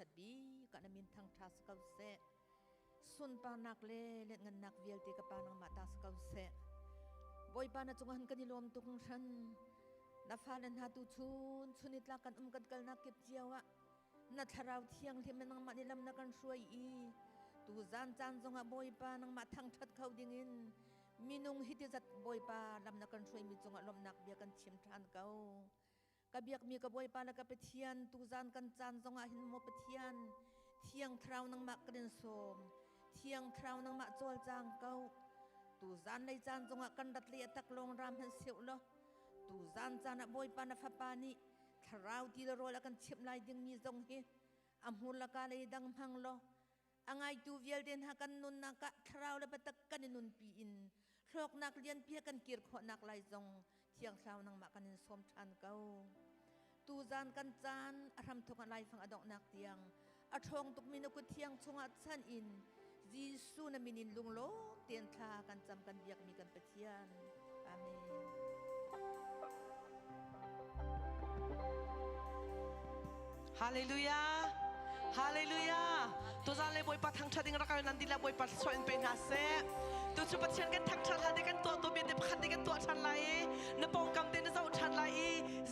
hmasat bik ah na min thangṭha si ko seh. Sunparnak le lianhngannak vialte ka Pa nangmah ta si ko seh. Bawipa na cungah kan i lawm tuk hran. Na fale hna tu chun chun i tlak kan um kan kalnak kip cio ah na thlarau thianghlim in nangmah nih lam na kan hruai i tu zan caan zongah Bawipa nangmah thangṭhat kho dingin minung hi ti zat Bawipa lam na kan hruaimi cungah lawmhnak bia kan chim ṭhan ko. Ka biakmi ka Bawipa le ka Pathian tuzan kan caan zongah hin maw Pathian Thiang Thlarau nangmah kan in sawm Thiang Thlarau nangmah cawlcang ko tuzan lei caan zongah kan rat le a tak lawng ram han seuh law tuzan caan ah Bawipa na fapa nih thlarau ti le rawl a kan chimh lai dingmi zong hi a hmur laka lei dang hmang law A ngaitu vialte hna kan nunnak ah thlarau le biatak kan i nunpi in hlawknak lianpi he kan kir khawhnak lai zong Thiang Thlarau nangmah kan in sawm ṭhan ko. Tuzan kan caan a hramthawk ah laifang a donghnak tiang a ṭhawng tukmi na kut thiang chungah chan in Jesuh na min in lunglawm tein thla kan cam kan biakmi kan Pathian. Amen. Hallelujah. Hallelujah. Tuzan le Bawipa thangṭhat ding rak nan dila Bawipa thluachuah in pe hna seh. Tu cu Pathian kan thangṭhat hlan te kan tuah tu bia te pakhat te kan tuah ṭhan lai i na pawngkam te na zoh ṭhan lai i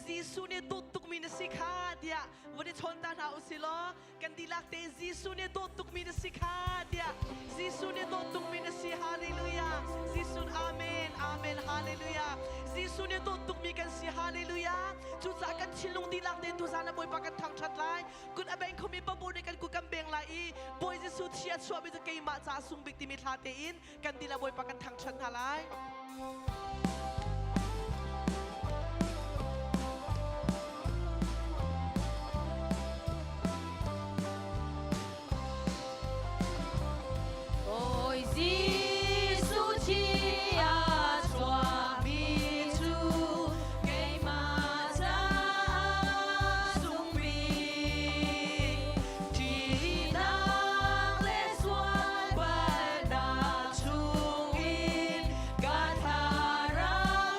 Jesuh nih dawt tukmi na si kha tiah vun i chawn ta hna u si law kan dihlak te Jesuh nih dawt tukmi na si kha tiah Jesuh nih dawt tukmi na si hallelujah Jesuh amen amen hallelujah Jesuh nih dawt tukmi kan si hallelujah cucaah kan thinlung dihlak tein tuzan ah Bawipa kan thangṭhat lai kut a beng khomi pabu nih kan kut kan beng lai i Bawi Jesuh thi a chuahmi cu keimah caah sung bik timi thla tein kan dihlak Bawipa kan thangṭhat hna lai Bawi Jesuh thi a chuahmi cu keimah caah sung bik. Ṭihnak le sualpalhnak chungin ka thlarau.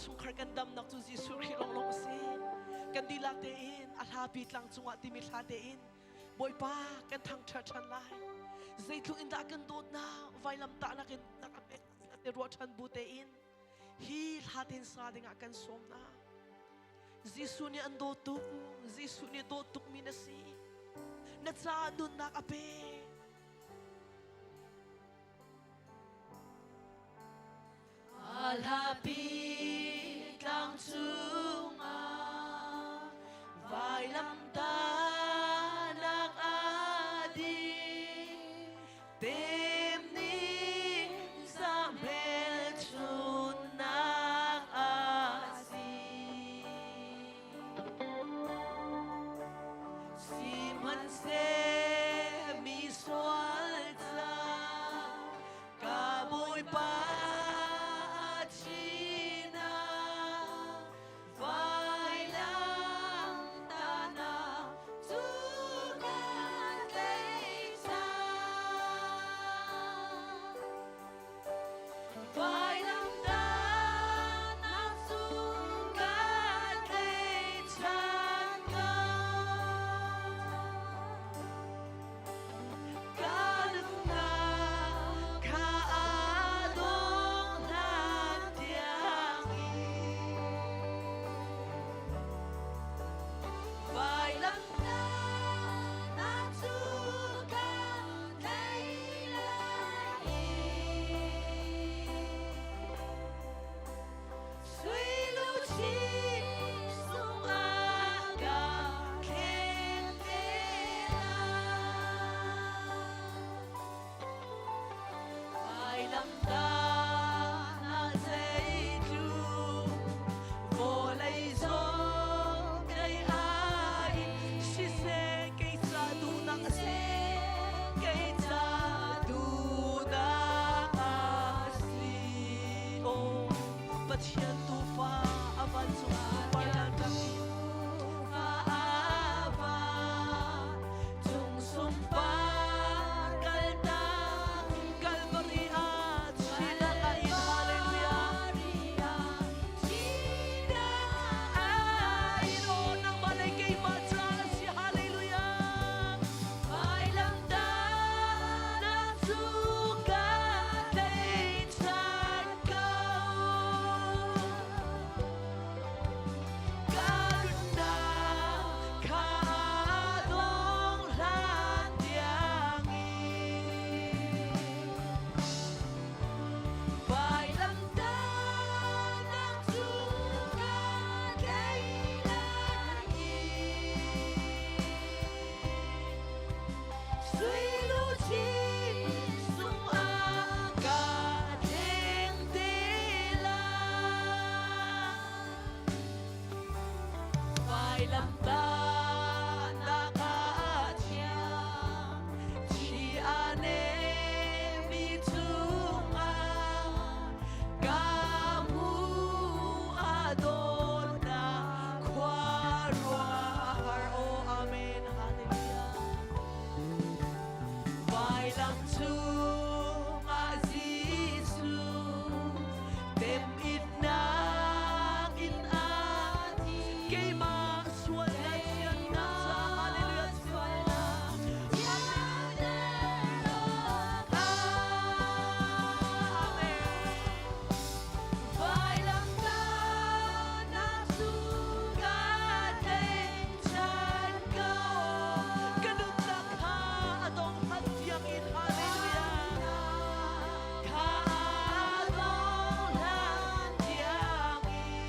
chungkhar kan damnak cu Jesuh Khrih lawnglawng a si. Kan dihlak tein a hlapi tlang cungah timi hla tein Bawipa kan thangṭhat ṭhan lai. Zeitluk in dah kan dawtnak vailam tahnak in na ka pek te ruah ṭhan bu tein hi hla tein sa dingah kan sawm hna. Jesuh nih an dawt tuk. Jesuh nih dawt tukmi na si. Na caah nunnak a pek. Hlapi tlang cungah vailamtahnak a ding tem nih zahmelchunnak a si. Sihmanhseh mi sual ca ka Bawipa thihnak vailam tahnak cu kan tleih cang. Vailam tahnak cu kan tleih cang ko. Ka nunnak kha a dong hlan tiangin vailamtahnak cu ka thei lai i sui luchin sungah ka khen te lai. Vailamtahnak zeitluk vawlei zong kei ai siseh kei ca duhnak a si kei ca duhnak a si aw Pathian tuufa a vancung sunparnak rak in a va cung sunpar kaltak Kalvari ah chinak ah in hallelujah ah in aw nangmah le keimah ca a si hallelujah Vailamtahnak cu ka tleichan ko. Ka nunnak kha dong hlan tiangin vailamtahnak cu ka tlei lai i Sui luchin sungah ka tleng te lai. Vailamtahnak ah thiang thi a nemi cungah ka hmu a dawtnak khuaruahhar. Oh, amen. Hallelujah. Vailam cungah Jesuh temitnak in a thi. Keimah sualnak thiannak ca Hallelujah Amen. Vailamtahnak cu ka tleichan ko. Ka nunnak kha a dong hlan tiangin hallelujah. Kha a dong hlan tiangin.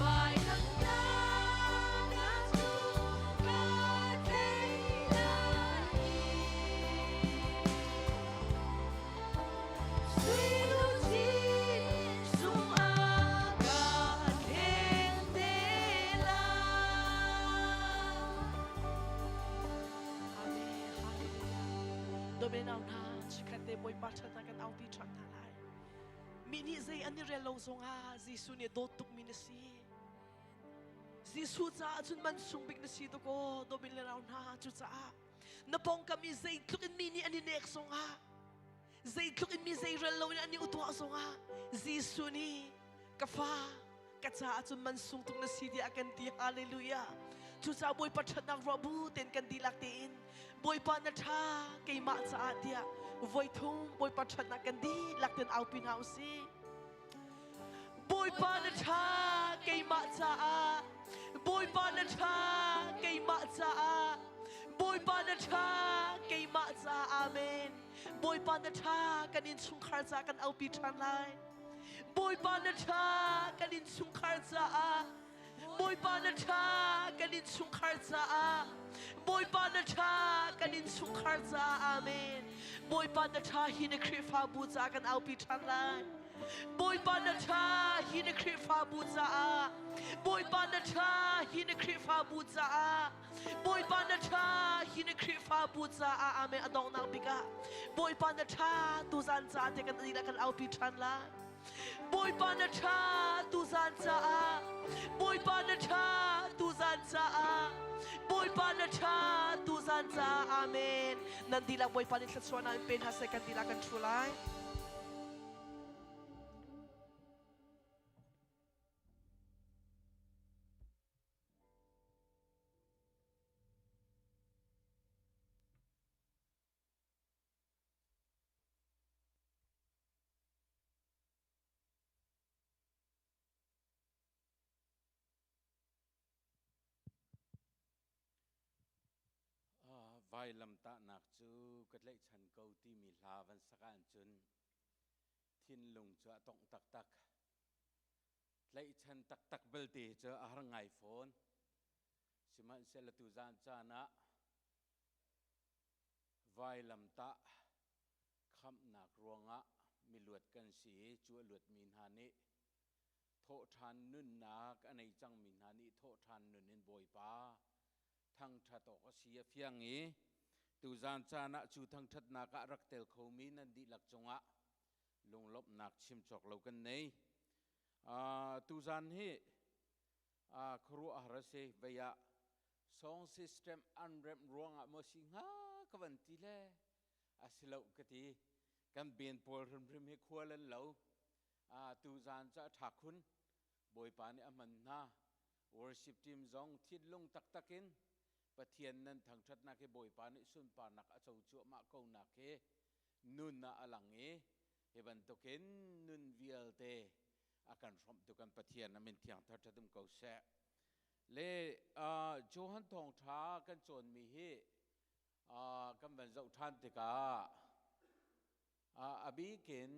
Vailamtahnak cu ka tleichan Sui luchin sungah ka thleng te lai. Amen. Hallelujah. Domen au hna chikhat te Bawipa ṭhatnak kan aupi ṭhan hna lai. Mi nih zei an i rel lo zongah Jesuh nih dawt tukmi na si. Jesuh caah cun man sung bik na si tuk aw domin le rau hna cucaah na pawngkam i zeitluk in mi nih an i nek zongah Zeitluk in mi zeirel loin an i utuah zongah Jesuh nih ka fa ka caah cun mansung tuk na si tiah a kan ti. Hallelujah. Cucaah Bawipa ṭhatnak ruah bu tein kan dihlak tein Bawipa na ṭha keimah caah tiah voithum Bawipa ṭhatnak kan dihlak tein aupi hna u sih. Bawipa na ṭha keimah caah Bawipa na ṭha keimah caah Bawipa na ṭha keimah caah Amen. Bawipa na ṭha kan innchungkhar caah kan aupi ṭhan lai. Bawipa na ṭha kan innchungkhar caah Bawipa na ṭha kan innchungkhar caah Bawipa na ṭha kan innchungkhar caah Amen. Bawipa na ṭha hi na Khrihfabu caah kan aupi ṭhan lai. Bawipa na ṭha hi na Khrihfabu caah Bawipa na ṭha hi na Khrihfabu caah Bawipa na ṭha hi na Khrihfabu caah Amen. A donghnak bik ah Bawipa na ṭha tuzan caah te kan dihlak kan aupi ṭhan lai. Bawipa na ṭha tuzan caah Bawipa na ṭha tuzan caah Bawipa na ṭha tuzan caah Amen. Nan dihlak Bawipa nih thluachuahnak in pe hna seh kan dihlak kan ṭhu lai. Vailamtahnak cu ka tlaihchan ko timi hla van sak ahcun thinlung cu a tongh taktak. Tlaihchan taktak belte cu a har ngai fawn. Sihmanhsehlaw tuzaan caan ah vailamtah khamhnak ruangah miluat kan si i cu a luatmi hna nih thawhṭhan nunnak a nei cangmi hna nih thawhṭhan nun in Bawipa thangṭhat awk a si a fiang i tuzaan caan ah cu thangṭhatnak ah rak tel khomi nan dihlak cungah lunglawmhnak chim cawk lo kan nei. Tuzaan hi khuaruahhar a si vei ah song system an remh ruangah maw si hnga ka van ti le a si lo ka ti. Kan ben pawl hrimhrim hi khual an lo. Tuzaan cu a ṭha khun. Bawipa nih a hman hna. Worship team zong thinlung taktak in Pathian nan thangṭhatnak hi Bawipa nih sunparnak a co cuahmah ko nak hi nun ah a lang i hi bantukin nun vialte a kan hrawmhtu kan Pathian a min thiang thar ṭhat um ko seh. Le Johan thawngṭha kan cawnmi hi kan van zoh ṭhan tikah a bikin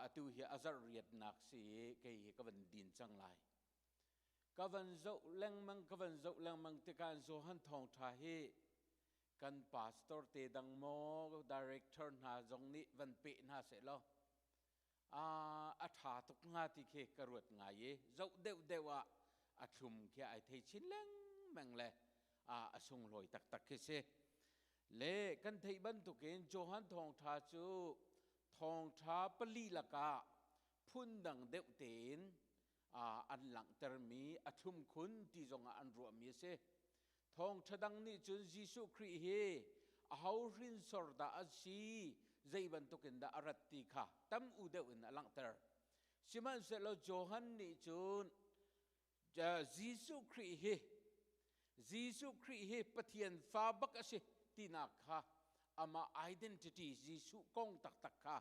atu hi a zarh riatnak si i kei hi ka van din cang lai. Ka van zoh lengmang ka van zoh lengmang tikah Johan thawngṭha hi kan pastor te dang maw director hna zong nih van peh hna seh law a ṭha tuk hnga ti khi ka ruat ngai i zoh deuh deuh ah a thlum khi ai thei chin lengmang le a sunglawi taktak khi si. Le kan theih bantukin Johan thawngṭha cu thawngṭha pali lakah phundang deuh tein an langhtermi a thlum khun ti zongah an ruahmi a si. Thawngṭha dang nih cun Jesuh Khrih hi aho hrinsor dah a si, zei bantukin dah a rat ti kha tam u deuh in a langhter. Sihmanhsehlaw Johan nih cun Jesuh Khrih hi Jesuh Khrih hi Pathian fa bak a si tinak kha amah identity Jesuh kong taktak kha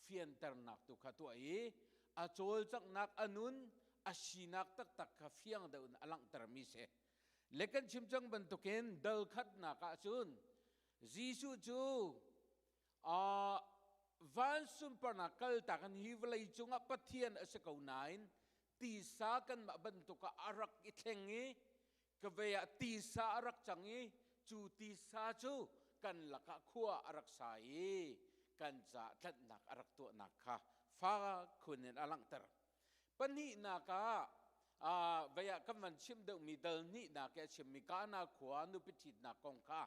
fianternak tu kha tuah i a cawlcanghnak a nun a sinak taktak kha fiang deuh in a langhtermi si. Le kan chim cang bantukin dal khatnak ah cun Jesuh cu van sunparnak kaltak in hi vawlei cungah Pathian a si ko nain tisa kanmah bantuk ah a rak i thleng i ka vei ah tisa a rak cang i cu tisa cu kan lakah khua a rak sa i kan ca tlanhnak a rak tuahnak kha fak khun in a langhter. Pahnihnak ah vei ah kan van chim deuhmi dal hnihnak i a chimmi Kana khua nupi ṭhitnak kong kha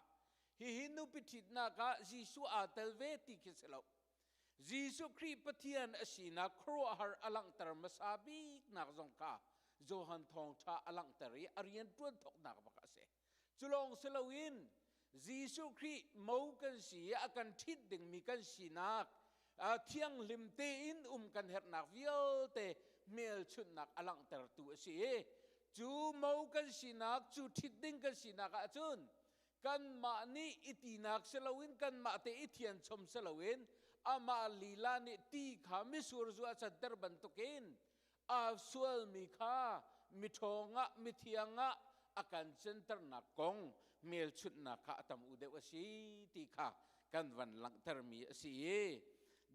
hihi nupi ṭhitnak ah Jesuh aa tel ve ti khi si lo. Jesuh Khrih Pathian a sinak khuaruahhar a langhter hmasa biknak zong kha Johan thawngṭha a langhter i a rian ṭuan thawknak bak a si. Cu lawng si loin Jesuh Khrih mo kan si i a kan ṭhit dingmi kan sinak thianghlim tein um kan herhnak vialte hmelchunhnak a langhtertu a si i cu mo kan sinak cu ṭhit ding kan sinak ahcun kanmah nih i tinak si loin kanmah te i thianchom si loin amah lila nih ti kha misur zu a canter bantukin aa sualmi kha miṭhawng ah mithiang ah a kan canternak kong hmelchunhnak kha a tam u deuh a si ti kha kan van langhtermi a si i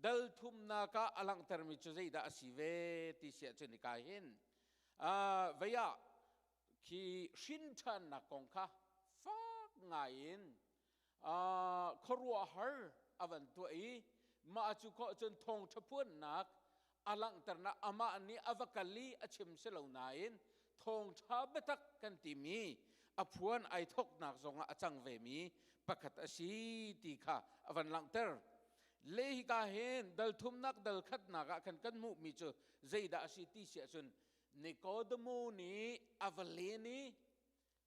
dal thumnak ah a langhtermi cu zeidah a si ve ti si ahcun hika hin vei ah khi hrin ṭhannak kong kha fak ngai in khuaruahhar a van tuah i mah cu khawh cun thawngṭha phuannak a langhternak amah nih a va kal i a chim si lo nain thawngṭha biatak kan timi a phuan ai thawknak zongah a cang vemi pakhat a si ti kha a van langhter. Le hika hin dal thumnak dal khatnak ah khan kan hmuhmi cu zeidah a si ti si ahcun Nikodemu nih a va len i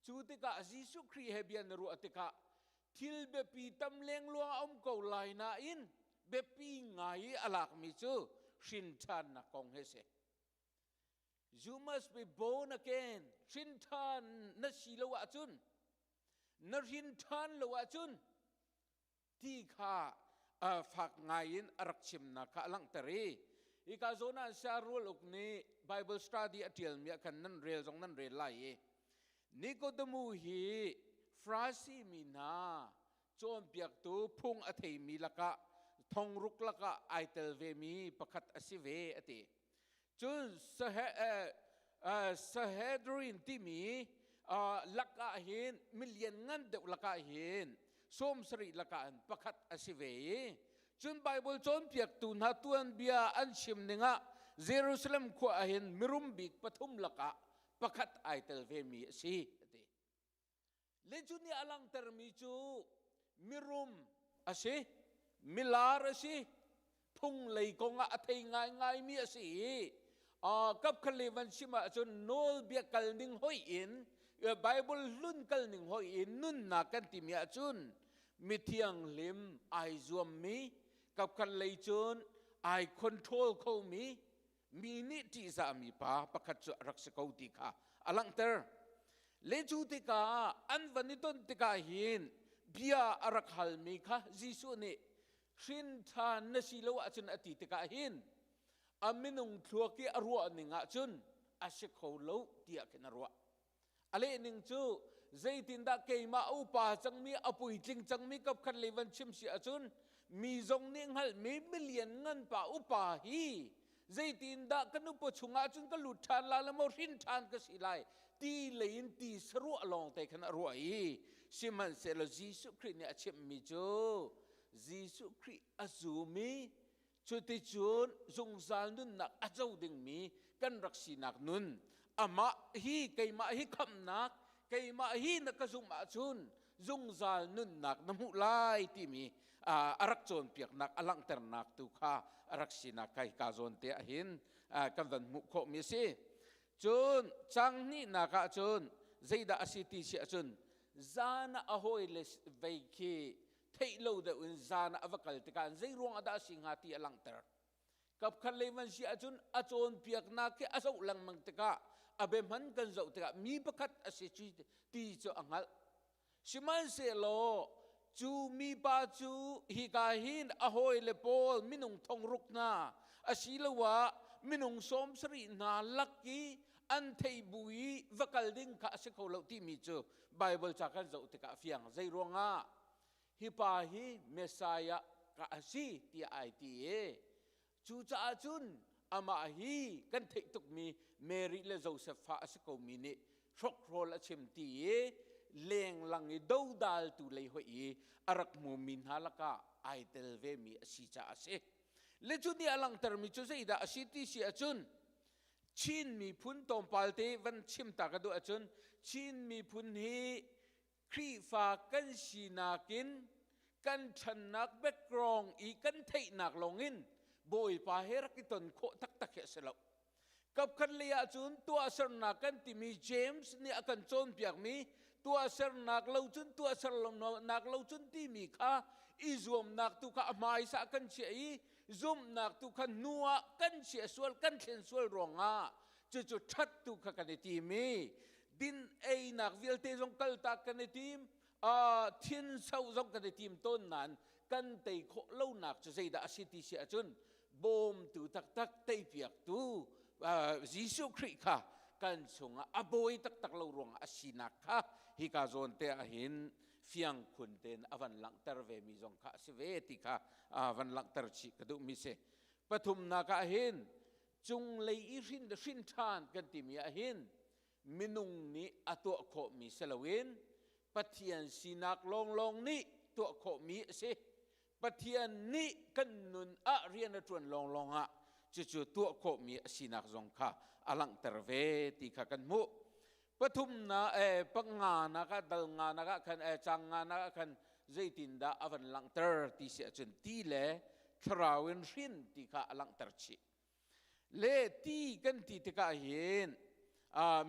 Cu tikah Jesuh Khrih he bia na ruah tikah thil biapi tam lengluang a um ko lai nain biapi ngai i a lakmi cu hrin ṭhannak kong he si. You must be born again. Hrin ṭhan na si lo ahcun, na hrin ṭhan lo ahcun ti kha fak ngai in a rak chimnak kha a langhter i hika zawn ah Saya Rual Uk nih Bible study a ṭialmi ah khan nan rel zong nan rel lai i Nikodemu hi Farasi mi hna cawnpiaktu phung a theimi lakah thongruk lakah ai tel vemi pakhat a si ve a ti. Cun Sanhedrin timi lakah hin milian ngan deuh lakah hin 70 lakah hin pakhat a si ve i cun Bible cawnpiaktu hna tuanbia an chim ningah Jerusalem khua ah hin mirum bik pathum lakah pakhat ai tel vemi a si a ti. Le cu nih a langhtermi cu mirum a si, milar a si, phung lei kong ah a thei ngaingaimi a si i kapkhat le van chim ahcun nawlbia kal ning hoih in Bible hlun kal ning hoih in nunnak kan timi ahcun mithianghlim ai zuammi kapkhat lei cun ai control khomi mi nih ṭihzahmi pa pakhat cu a rak si ko ti kha a langhter. Le cu tikah an van i ton tikah hin bia a rak halmi kha Jesuh nih hrin ṭhan na si lo ahcun a ti tikah hin a minung thluak i a ruah ning ahcun a si kho lo tiah khin a ruah. A leh ning cu zeitindah keimah a upa cangmi a puitling cangmi kapkhat lei van chim si ahcun mi zong nih hngalhmi milian ngan pa upa hi zeitindah ka nupa chungah cun ka lut ṭhan lai le maw hrin ṭhan ka si lai ti lei in ti saruah lawng te khan a ruah i sihmanhsehlaw Jesuh Khrih nih a chimhmi cu Jesuh Khrih a zum i Cuticun zungzal nunnak a co dingmi kan rak sinak nun, amah hi keimah hi khamhnak, keimah hi na ka zumh ahcun zungzal nunnak na hmuh lai timi a rak cawnpiaknak a langhternak tu kha a rak sinak kha hika zawn te ah hin kan van hmuh khawhmi a si. Cun cang hnihnak ah cun zeidah a si ti si ahcun zan ah a hawile vei khi theih lo deuh in zan ah a va kal tikah zei ruang ah dah a si hnga ti a langhter. Kapkhat lei van si ahcun a cawnpiaknak khi a zoh lengmang tikah a biahman kan zoh tikah mi pakhat a si ti cu a hngalh. Sihmanhsehlaw cu mipa cu hika hin a hawile pawl minung thongruk hna asiloah minung 70 hna lak i an theih bu i va kal ding kha a si kho lo timi cu Bible ca kan zoh tikah a fiang. Zei ruangah hi pa hi Messiah ka a si tiah ai ti i cucaah cun amah hi kan theih tukmi Mary le Joseph fa a si komi nih hrokhrawl a chim ti i lenglang i dodaltu lei hoih i a rak hmumi hna lakah ai tel vemi a si caah a si. Le cu nih a langhtermi cu zeidah a si ti si ahcun Chin miphun tlawmpal te van chim ta ka duh ahcun Chin miphun hi Khrihfa kan sinak in kan ṭhannak background i kan theihnak lawngin Bawipa he rak i ton khawh taktak hi a si lo. Kapkhat lei ahcun tuahsernak kan timi James nih a kan cawnpiakmi Tuahsernak lo cun tuahser lonak lo cun timi kha i zuamnak tu kha a hmaisa kan chiah i zumhnak tu kha hnu ah kan chiah sual, kan thlen sual ruangah cucu ṭhat tu kha kan i tim i din einak vialte zong kaltak kan i tim, thin so zong kan i tim tawn nain kan tei khawh lonak cu zeidah a si ti si ahcun bawmtu taktak teipiaktu Jesuh Khrih kha kan chungah a bawi taktak lo ruangah a sinak kha hika zawn te ah hin fiang khun tein a van langhter ve mi zong kha a si ve ti kha van langhter chih ka duh mi si. Pathumnak ah hin cunglei i hrin hrin ṭhan kan timi ah hin minung nih a tuah khawhmi si loin Pathian sinak lawnglawng nih tuah khawhmi a si. Pathian nih kan nun ah rian a ṭuan lawnglawng ah cucu tuah khawhmi a sinak zong kha a langhter ve ti kha kan hmuh. Pathumnak panganak ah dal nganak ah khan cang nganak ah khan zeitindah a van langhter ti si ahcun ti le thlarau in hrin ti kha a langhter chih. Le ti kan ti tikah hin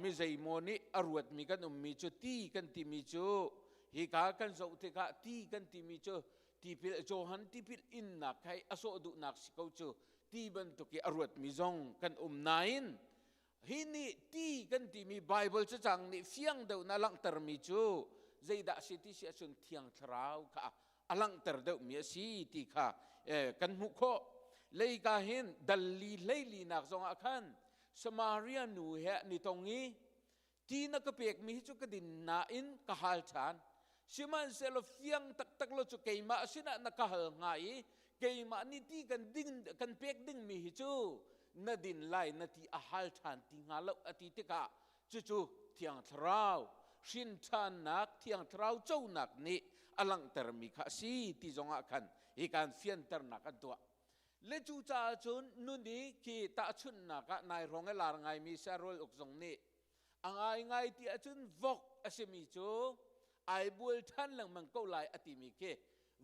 mi zeimaw nih a ruatmi kan ummi cu ti kan timi cu hika kan zoh tikah ti kan timi cu tipil Johan tipil innak kha a sawh duhnak si ko cu ti bantuk i a ruatmi zong kan um nain hi nih ti kan timi Bible cacang nih fiang deuh na langhtermi cu zeidah si ti si ahcun Thiang Thlarau kha a langhter deuhmi a si ti kha kan hmuh khawh. Leika hin dalli hleilinak zongah khan Samaria nu he an i tong i ti na ka pekmi hi cu ka din nain ka hal ṭhan. Sihmanhsehlaw fiang taktak lo cu keimah sinah na ka hal hnga i keimah nih ti kan ding kan pek dingmi hi cu na din lai na ti a hal ṭhan ti hnga lo a ti tikah cucu Thiang Thlarau hrin ṭhannak Thiang Thlarau conak nih a langhtermi kha a si ti zongah khan hi kan fianternak an tuah. Le cu caah cun nun i khi tahchunhnak ah nai hrawng i lar ngaimi Sarual uk zong nih a ngaingai ti ahcun vok a simi cu ai bual ṭhan lengmang ko lai a timi khi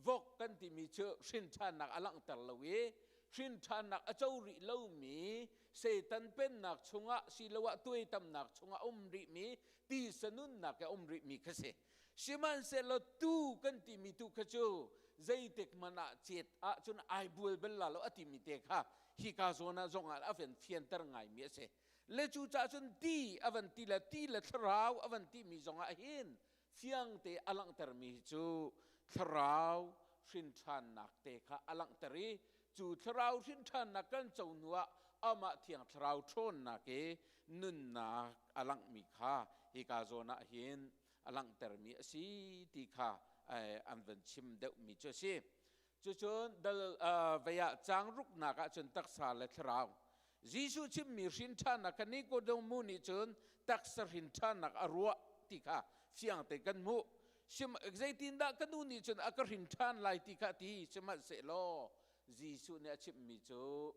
vok kan timi cu hrin ṭhannak a langhter lo i hrin ṭhannak a co rih lomi Satan pennak chungah siloah tuaitamnak chungah um rihmi tisa nunnak i a um rihmi kha si. Sihmanhsehlaw tu kan timi tu kha cu zeitik hmanh ah cet ahcun ai bual bal la lo a timi te kha hika zawn ah zong ah a van fianter ngaimi a si. Le cu caah cun ti a van ti le ti le thlarau a van timi zong ah hin fiangte a langhtermi hi cu thlarau hrinṭhannak te kha a langhter i cu thlarau hrinṭhannak kan co hnuah amah thiang thlarau ṭhawnnak i nunnak a langhmi kha hika zawn ah hin a langhtermi a si ti kha an van chim deuhmi cu a si. Cucun dal vei ah caang ruknak ah cun taksa le thlarau Jesuh chimmi hrinṭhannak kha Nikodemu nih cun taksa hrinṭhannak a ruah ti kha fiang tein kan hmuh. Zeitindah ka nu nih cun a ka hrin ṭhan lai ti kha ti sihmanhsehlaw Jesuh nih a chimhmi cu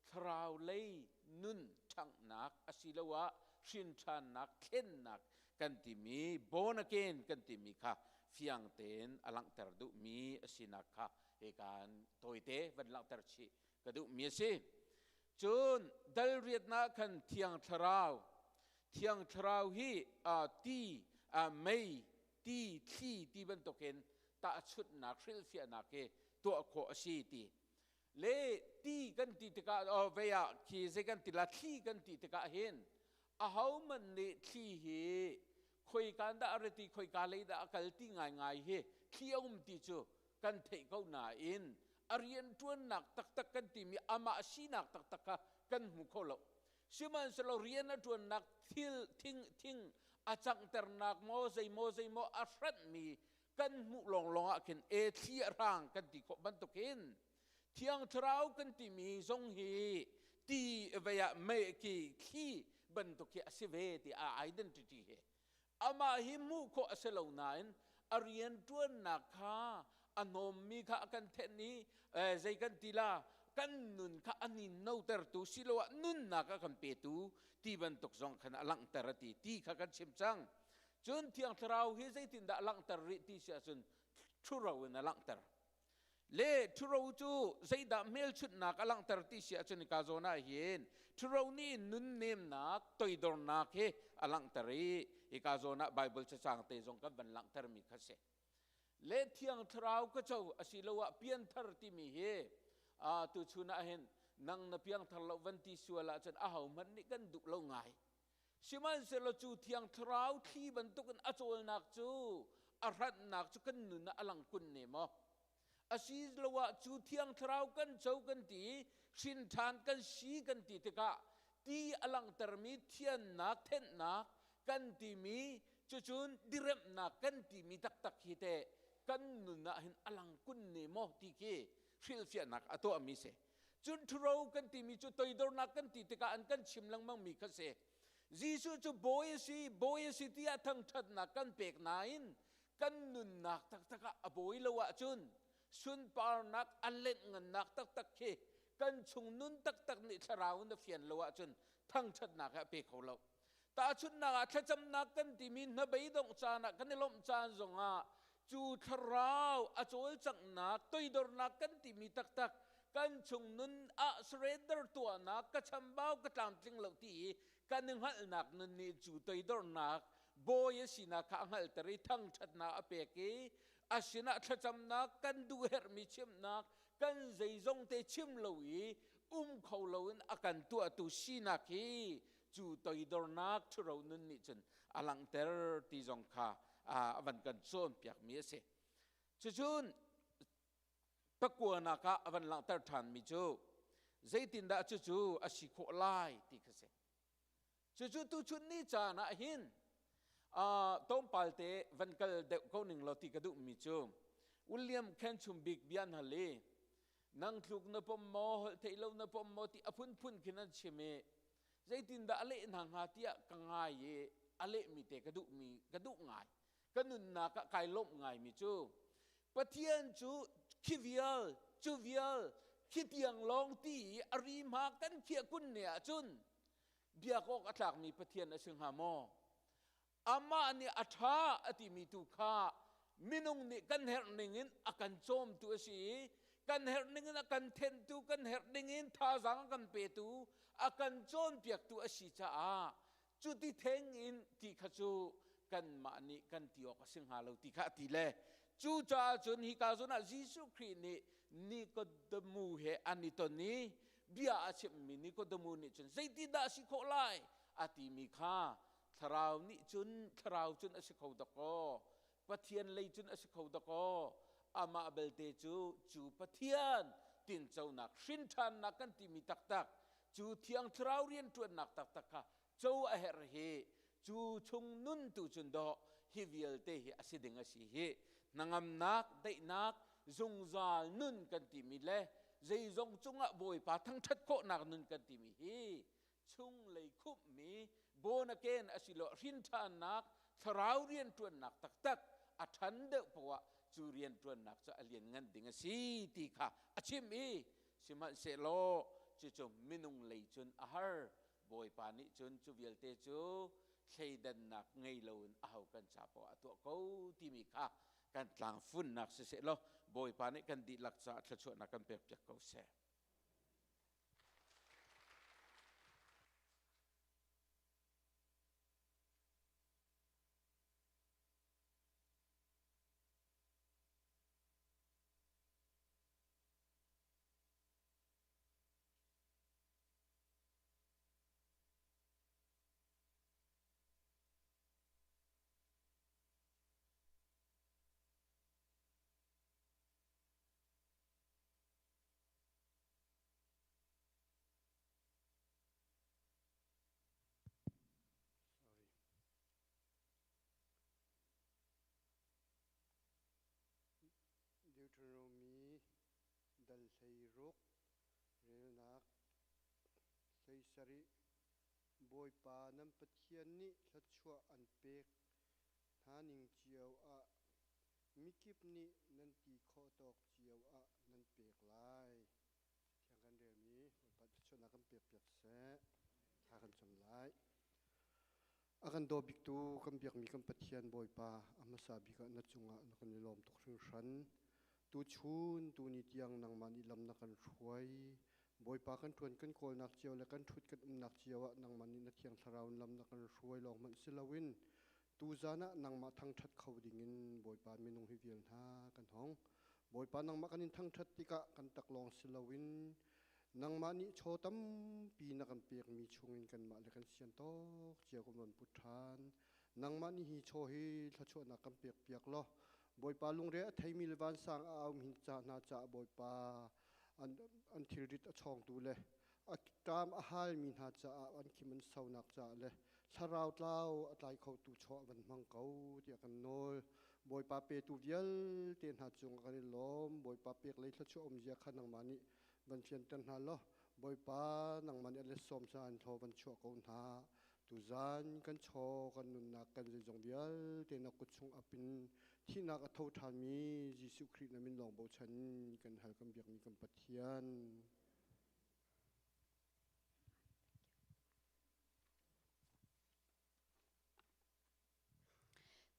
thlarau lei nun ṭhanghnak asiloah hrinṭhannak thlennak kan timi born again kan timi kha fiang tein a langhter duhmi a sinak kha hikaan tawite van langhter chih ka duhmi a si. Cun dal riatnak khan Thiang Thlarau, Thiang Thlarau hi ti, mei, ti, thli ti bantukin tahchunhnak, hrilhfiahnak hi tuah khawh a si ti. Le ti kan ti tikah vei ah khi zei kan ti la thli kan ti tikah hin ahohmanh nih thli hi khoika dah a rat i khoika lei dah a kal ti ngaingai hi thli a um ti cu kan theih ko nain a rianṭuannak taktak kan timi amah sinak taktak kha kan hmu kho lo. Sihmanhsehlaw rian a ṭuannak thil thing thing a canghternak maw zeimaw zeimaw a hranhmi kan hmuh lawnglawng ah khin e thli a hrang kan ti khawh bantukin Thiang Thlarau kan timi zong hi ti vei ah mei ki thli bantuk hi a si ve ti a identity hi amah hi hmuh khawh a si lo nain a rian ṭuannak kha a hnawmmi kha a kan thenh i zei kan ti la kan nun kha a ninnotertu siloah nunnak a kan petu ti bantuk zong khan a langhter a ti ti kha kan chim cang. Cun Thiang Thlarau hi zeitindah a langhter rih ti si ahcun ṭhuro in a langhter. Le ṭhuro cu zeidah hmelchunhnak a langhter ti si ahcun hika zawn ah hin ṭhuro nih nunnemnak, toidornak hi a langhter i hika zawn ah Baibal cacang te zong kan van langhtermi kha si. Le Thiang Thlarau ka co asiloah pianthar timi hi tuchun ah hin nang na piangthar lo van ti sual ahcun ahohmanh nih kan duh lo ngai. Sihmanhsehlaw cu Thiang Thlarau thli bantukin a cawlnak cu a hranhnak cu kan nun ah a lang kun ne maw? Asiloah cu Thiang Thlarau kan co kan ti, hrin ṭhan kan si kan ti tikah ti a langhtermi thiannak, thenhnak kan timi cucun diremhnak kan timi taktak hi teh kan nun ah hin a lang kun ne maw ti khi hrilhfiahnak a tuahmi si. Cun ṭhuro kan timi cu toidornak kan ti tikah an kan chim lengmangmi kha si. Jesuh cu bawi a si, bawi a si tiah thangṭhatnak kan pek nain kan nunnak taktak ah a bawi lo ahcun sunparnak a lenhngannak taktak khi kan chung nun taktak nih thlarau in a fian lo ahcun thangṭhatnak hi a pe kho lo. Tahchunhnak ah thlacamnak kan timi hnabeidongh caan ah kan i lawmh caan zongah cu thlarau a cawlcanghnak toidornak kan timi taktak kan chung nun ah surrender tuahnak ka chambau ka tlamtling lo ti i kan i hngalhnak nun nih cu toidornak bawi a sinak kha a hngalhter i thangṭhatnak a pek i a sinah thlacamnak kan duh herhmi chimhnak kan zeizong te chim lo i um kho loin a kan tuahtu sinak hi cu toidornak ṭhuro nun nih cun a langhter ti zong kha a van kan cawnpiakmi a si. Cucun pakuanak ah a van langhter ṭhanmi cu zeitindah cucu a si khawh lai ti kha si. Cucu tuchun ni caan ah hin tlawmpal te van kal deuh ko ning law ti ka duhmi cu William Khenchum bik bia an hal i nang tluk na pom maw holh theih lo na pom maw ti a phunphun khin an chim i zeitindah a leh hna hnga tiah ka ngai i a lehmi te ka duhmi ka duh ngai ka nunnak ah kai lawmh ngaimi cu Pathian cu khi vial cu vial khi tiang lawng ti i a ri hma kan khiah kun ne ahcun biak awk a tlakmi Pathian a si hnga maw amah nih a ṭha a timi tu kha minung nih kan herh ningin a kan cawmtu a si i kan herh ningin a kan thenhtu kan herh ningin thazaang a kan petu a kan cawnpiaktu a si caah cuti theng in ti kha cu kanmah nih kan ti awk a si hnga lo ti kha a ti le cucaah cun hika zawn ah Jesuh Khrih nih Nikodemu he an i ton i bia a chimhmi Nikodemu nih cun zeitindah a si khawh lai a timi kha thlarau nih cun thlarau cun a si kho dakaw Pathian lei cun a si kho dakaw amah belte cu cu Pathian tinconak hrinṭhannak kan timi taktak cu thiang thlarau rianṭuannak taktak kha co a herh hi cu chung nun tu cun dawh hi vialte hi a si ding a si hi hnangamnak daihnak zungzal nun kan timi le zeizong cungah Bawipa thangṭhat khawhnak nun kan timi hi chunglei khumhmi born again asiloah hrinṭhannak thlarau rianṭuannak taktak a ṭhan deuh poah cu rianṭuannak cu a lianngan ding a si ti kha a chim i sihmanhsehlaw cucu minung lei cun a har Bawipa nih cun cu vialte cu thleidannak ngei loin aho kan ca poah a tuah ko timi kha kan tlangfunnak siseh law Bawipa nih kan dihlak caah thluachuahnak kan pekpiak ko seh. Deuteronomy dal 16 relnak 17 Bawipa nan Pathian nih thluachuah an pek hna ning cio ah Mikip nih nan ti khawh tawk cio ah nan pek lai. Thiang kan relmi Bawipa thluachuahnak kan pekpiak seh. Thla kan cam lai. A kan daw biktu kan biakmi kan Pathian Bawipa a hmasa bik ah na cungah na kan i lawm tuk hringhran. Tuchun tuni tiang nangmah nih lam na kan hruai. Bawipa kan ṭuan kan kawlnak cio le kan ṭhut kan umnak cio ah nangmah nih na Thiang Thlarau in lam na kan hruai lawng hmanh si loin tuzan ah nangmah thangṭhat kho dingin Bawipa minung hi vial hna kan hong. Bawipa nangmah kan in thangṭhat tikah kan taklawng si loin nangmah nih chaw tampi na kan pekmi chungin kanmah le kan sian tawk cio kan von put ṭhan. Nangmah nih hi chaw hi thluachuahnak kan pekpiak law Bawipa lungre a theimi le vansang a aumi hin ca hna caah Bawipa an, an thilrit a chawngtu le a ṭam a halmi hna caah an khim an sonak caah le thlarau tlau a tlai khotu chaw van hmang ko tiah kan nawl. Bawipa petu vialte hna cung kan i lawm. Bawipa pek lei thluachuah umzia kha nangmah nih van fianter hna law Bawipa nangmah nih a let sawm ca an thaw van chuah ko hna. Tuzan kan chaw kan nunnak kan zeizong vialte na kut chung apin thihnak a tho ṭhanmi Jesuh Khrih na min lawng bochan kan hal kan biakmi kan Pathian.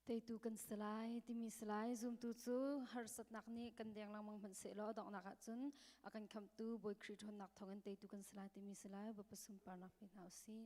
Teitu kan si lai timi si lai. Zumtu cu harsatnak nih kan deng lengmang hmanh sehlaw a donghnak ahcun a kan khamhtu Bawi Khrih ṭhawnnak thawngin teitu kan si lai timi si lai. Bawipa sunparnak pe hna u sih.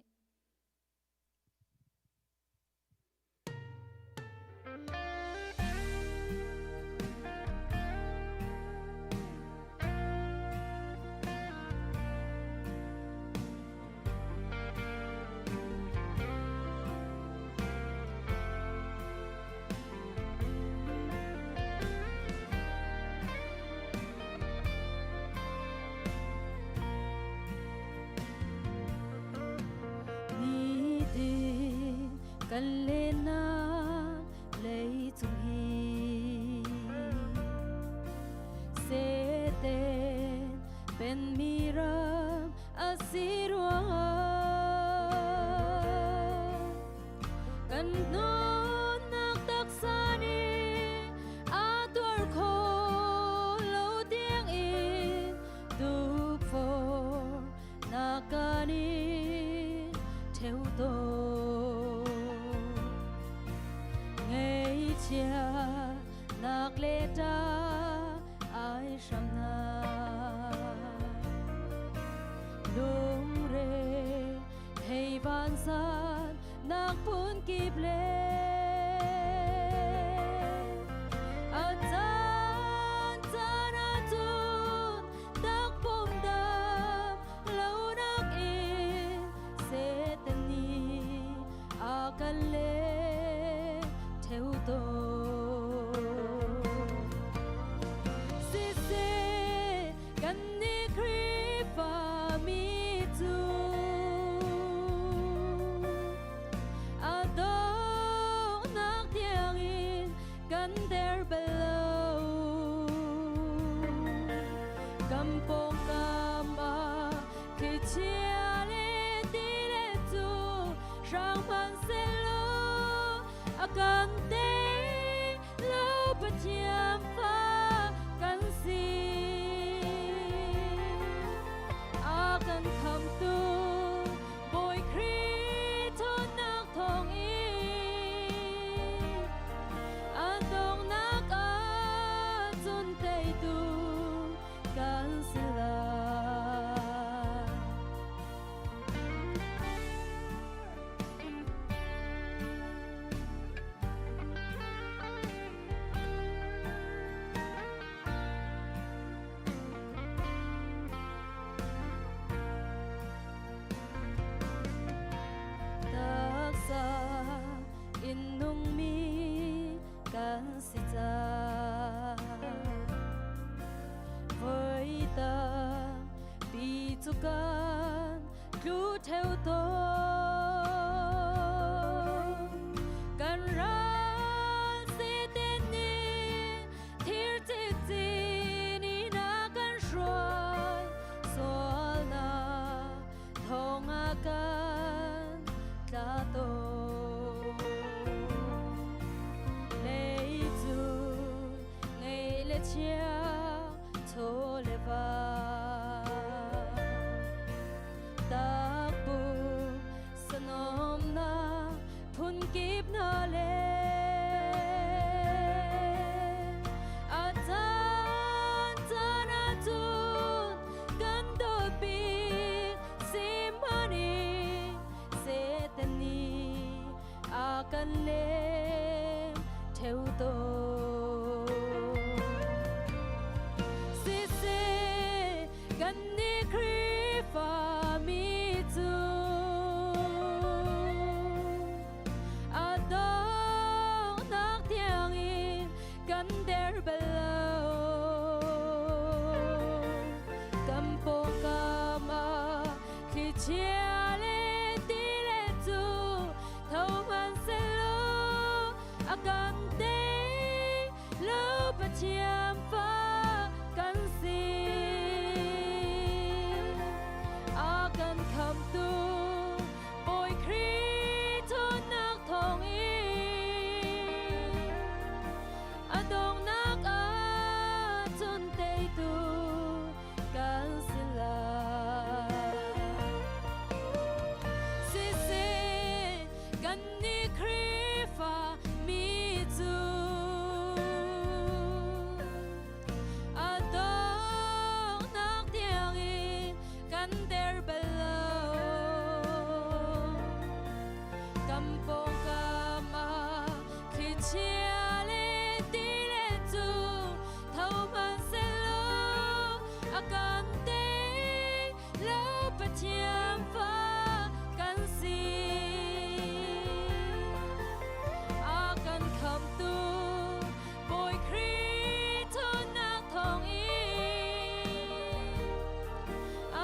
Nitin kan lennak leicung hi Satan penmi ram a si ruangah kan nunnak taksa nih a tuar kho lo tiangin tukforhnak kan in ṭheu tawn. Ngaihchiatnak le ṭah ai hramnak lungre thei vansan nak phun kip le a caan caan ahcun takpum dam lonak in Satan nih a kan leh ṭheu tawn. Siseh kannih Khrihfami cu a donghnak tiangin kan der bal lo. Kan pawngkam ah thlichia le tilet cu hrang hmanhsehlaw a kan tei lo Pathian fa kan si. A kan khamtu Bawi Khrih ṭhawnnak thawngin a donghnak ahcun teitu kan si lai. Taksa in nungmi kan si cang. Voi tampi cu kan tlu ṭheo tawn. Kan ral seten nih thir cikcin in a kan hruai sualnak thong ah kan tla tawn. Lei cu ngei le chia chaw le va takbu sanomnak phun kip hna le a caan. kan lem theu tawn. Siseh kan nih Khrihfa mi cu a donghnak tiangin kan der bal lo. Kan pawngkam ah thlichia le tile cu tho hmanhsehlaw a kan tei lo Pathian fa kan si. A kan khamtu Bawi Khrih ṭhawnnak thawngin a donghnak ah cun teitu kan si lai. Siseh kannih Khrihfa mi cu a donghnak tiangin kan der bal lo. Kan pawngkam ah thlichia le tile cu tho hmanhsehlaw a kan tei lo Pathian fa kan si. A kan khamtu Bawi Khrih ṭhawnnak thawngin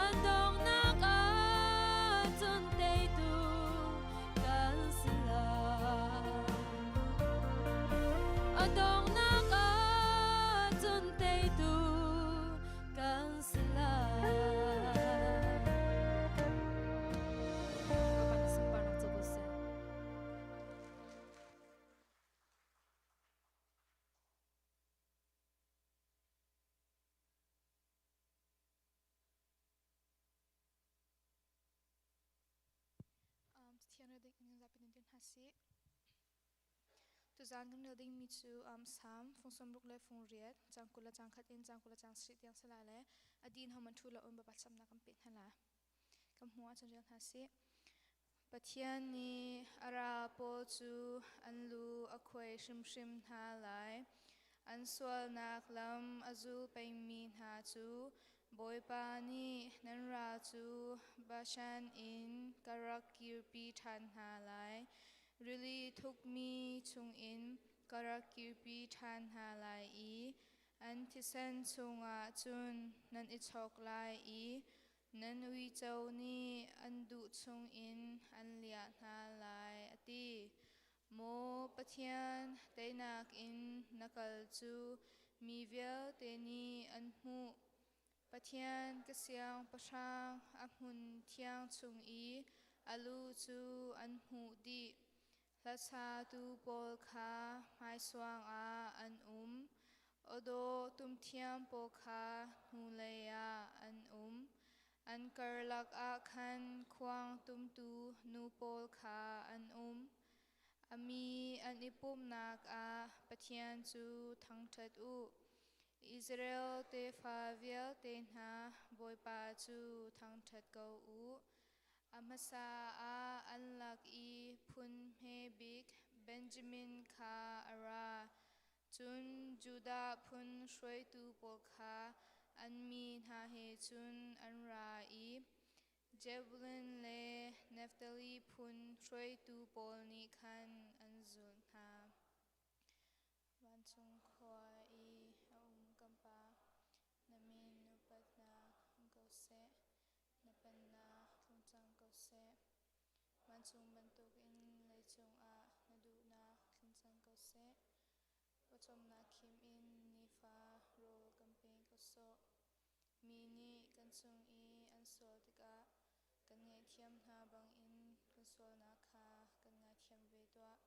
a donghnak ah cun teitu kan si lai. A donghnak ah cun teitu kan si lai. Bapak sunparnak cu ko seh. Thian rel ding in zapi nan dir hna sih. Tuzaan kan rel dingmi cu Salm fung 60 le fung riat, cang 20 le cang khat in cang 20 le cang sarih tiang si lai le a din ho man thu lo in Bawipa thlacamnak kan peh hna lai. Kan hmuh ahcun rel hna sih. Pathian nih a ral pawl cu an lu a khuai hrimhrim hna lai. An sualnak lam a zul pengmi hna cu Bawipa nih nan ral cu Bashan in ka rak kirpi ṭhan hna lai. Rili thukmi chungin ka rak kirpi ṭhan hna lai i an thisen chungah cun nan i chawk lai i Nan uico nih an duh chungin an liah hna lai, a ti. Maw Pathian, teinak in na kal cu mi vialte nih an hmuh. Pathian ka siangpahrang a hmun thiang chung i a lu cu an hmuh dih. Hlasatu pawl kha hmaisuang ah an um. Awdawh tumthiam pawl kha hnulei ah an um. An karlak ah khan khuang tumtu nu pawl kha an um. A mi an i pumhnak ah Pathian cu thangṭhat u. Israel tefa vialte hna, Bawipa cu thangṭhat ko u. A hmasa ah an lak i phun hme bik Benjamin kha a ra. Cun Judah phun hruaitu pawl kha an mi hna he cun an ra i Jebulun le Naftali phun hruaitu pawl nih khan an zulh hna. Vancung khua i a um kan Pa, na min upatnak um ko seh. Na pennak tlung cang ko seh. Vancung bantukin leicung ah na duhnak tlung cang ko seh. Pawcawmnak khim in nifa rawl kan pe ko sawh. Mi nih kan cung i an sual tikah kan ngaihthiam hna bangin kan sualnak kha kan ngaithiam ve tuah.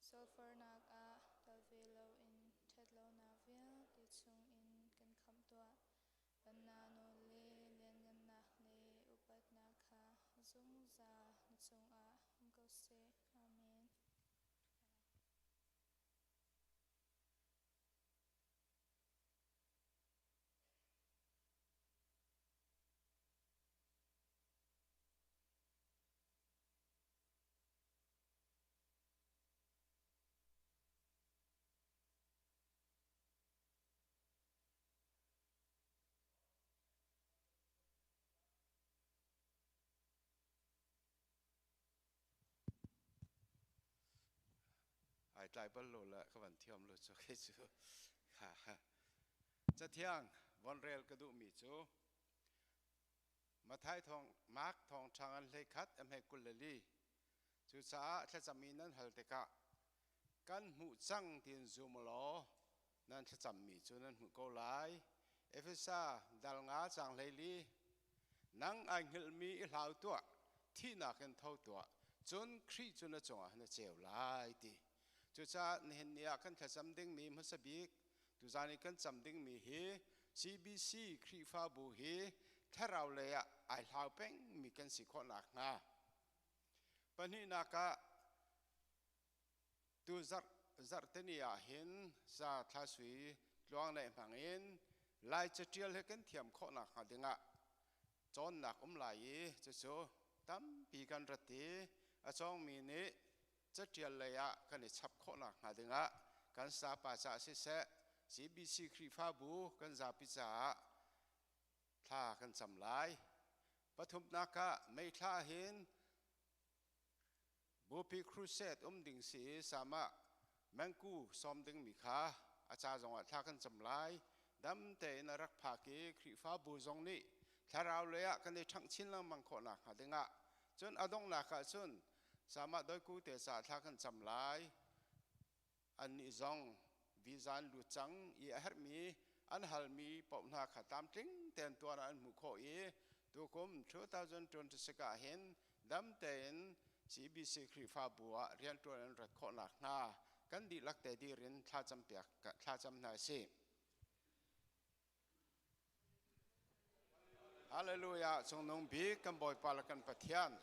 Sulfarnak ah tel ve loin ṭhatlonak vialte chungin kan khamh tuah. Pennak nawl le lianngannak le upatnak kha zungzal na cungah um ko seh. Amen. tlai bal lo le ka van thiam lo cu kei cu. Cathiang von rel ka duhmi cu Mathai thawng Mark thawng ṭha ngan hlei khat a hme 24. Cucaah thlacam i nan hal tikah kan hmuh cang tiin zum law nan thlacammi cu nan hmuh ko lai. Efesa dal 5 caang 14. Nang ai hngilhmi i hlau tuah, thihnak in tho tuah, cun Khrih cu na cungah na ceu lai ti. Cucaah nihin ni ah kan thlacam dingmi hmasa bik tuzan i kan cam dingmi hi CBC Khrihfabu hi thlarau lei ah ai hlau pengmi kan si khawh nakhnga. Pahnihnak ah tu zarh zarhteni ah hin sa thla sui tluang le hmang in Lai catial he kan thiam khawh nakhnga dingah cawnnak um lai i cucu tampi kan rat i a cawngmi nih catial lei ah kan i chap khawh nakhnga dingah kan sapa caah siseh CBC Khrihfabu kan zapi caah thla kan cam lai. Pathumnak ah May thla hin Bupi Crusade um ding si i sama mangku sawm dingmi kha a ca zongah thla kan cam lai. Dam tein a rak phak i Khrihfabu zong nih thlarau lei ah kan i ṭhangh chin lengmang khawh nakhnga dingah cun a donghnak ah cun sama doiku te ca thla kan cam lai. Annih zong visa an lut cang i a herhmi an halmi paoh hna kha tlamtling tein tuan ah an hmuh khawh i tukum 2026 ah hin dam tein CBC Khrihfabu ah rianṭuan an rat khawh nakhnga kan dihlak te dir in thlacam piak thlacam hna sih. Hallelujah cungnung bik kan Bawipa le kan Pathian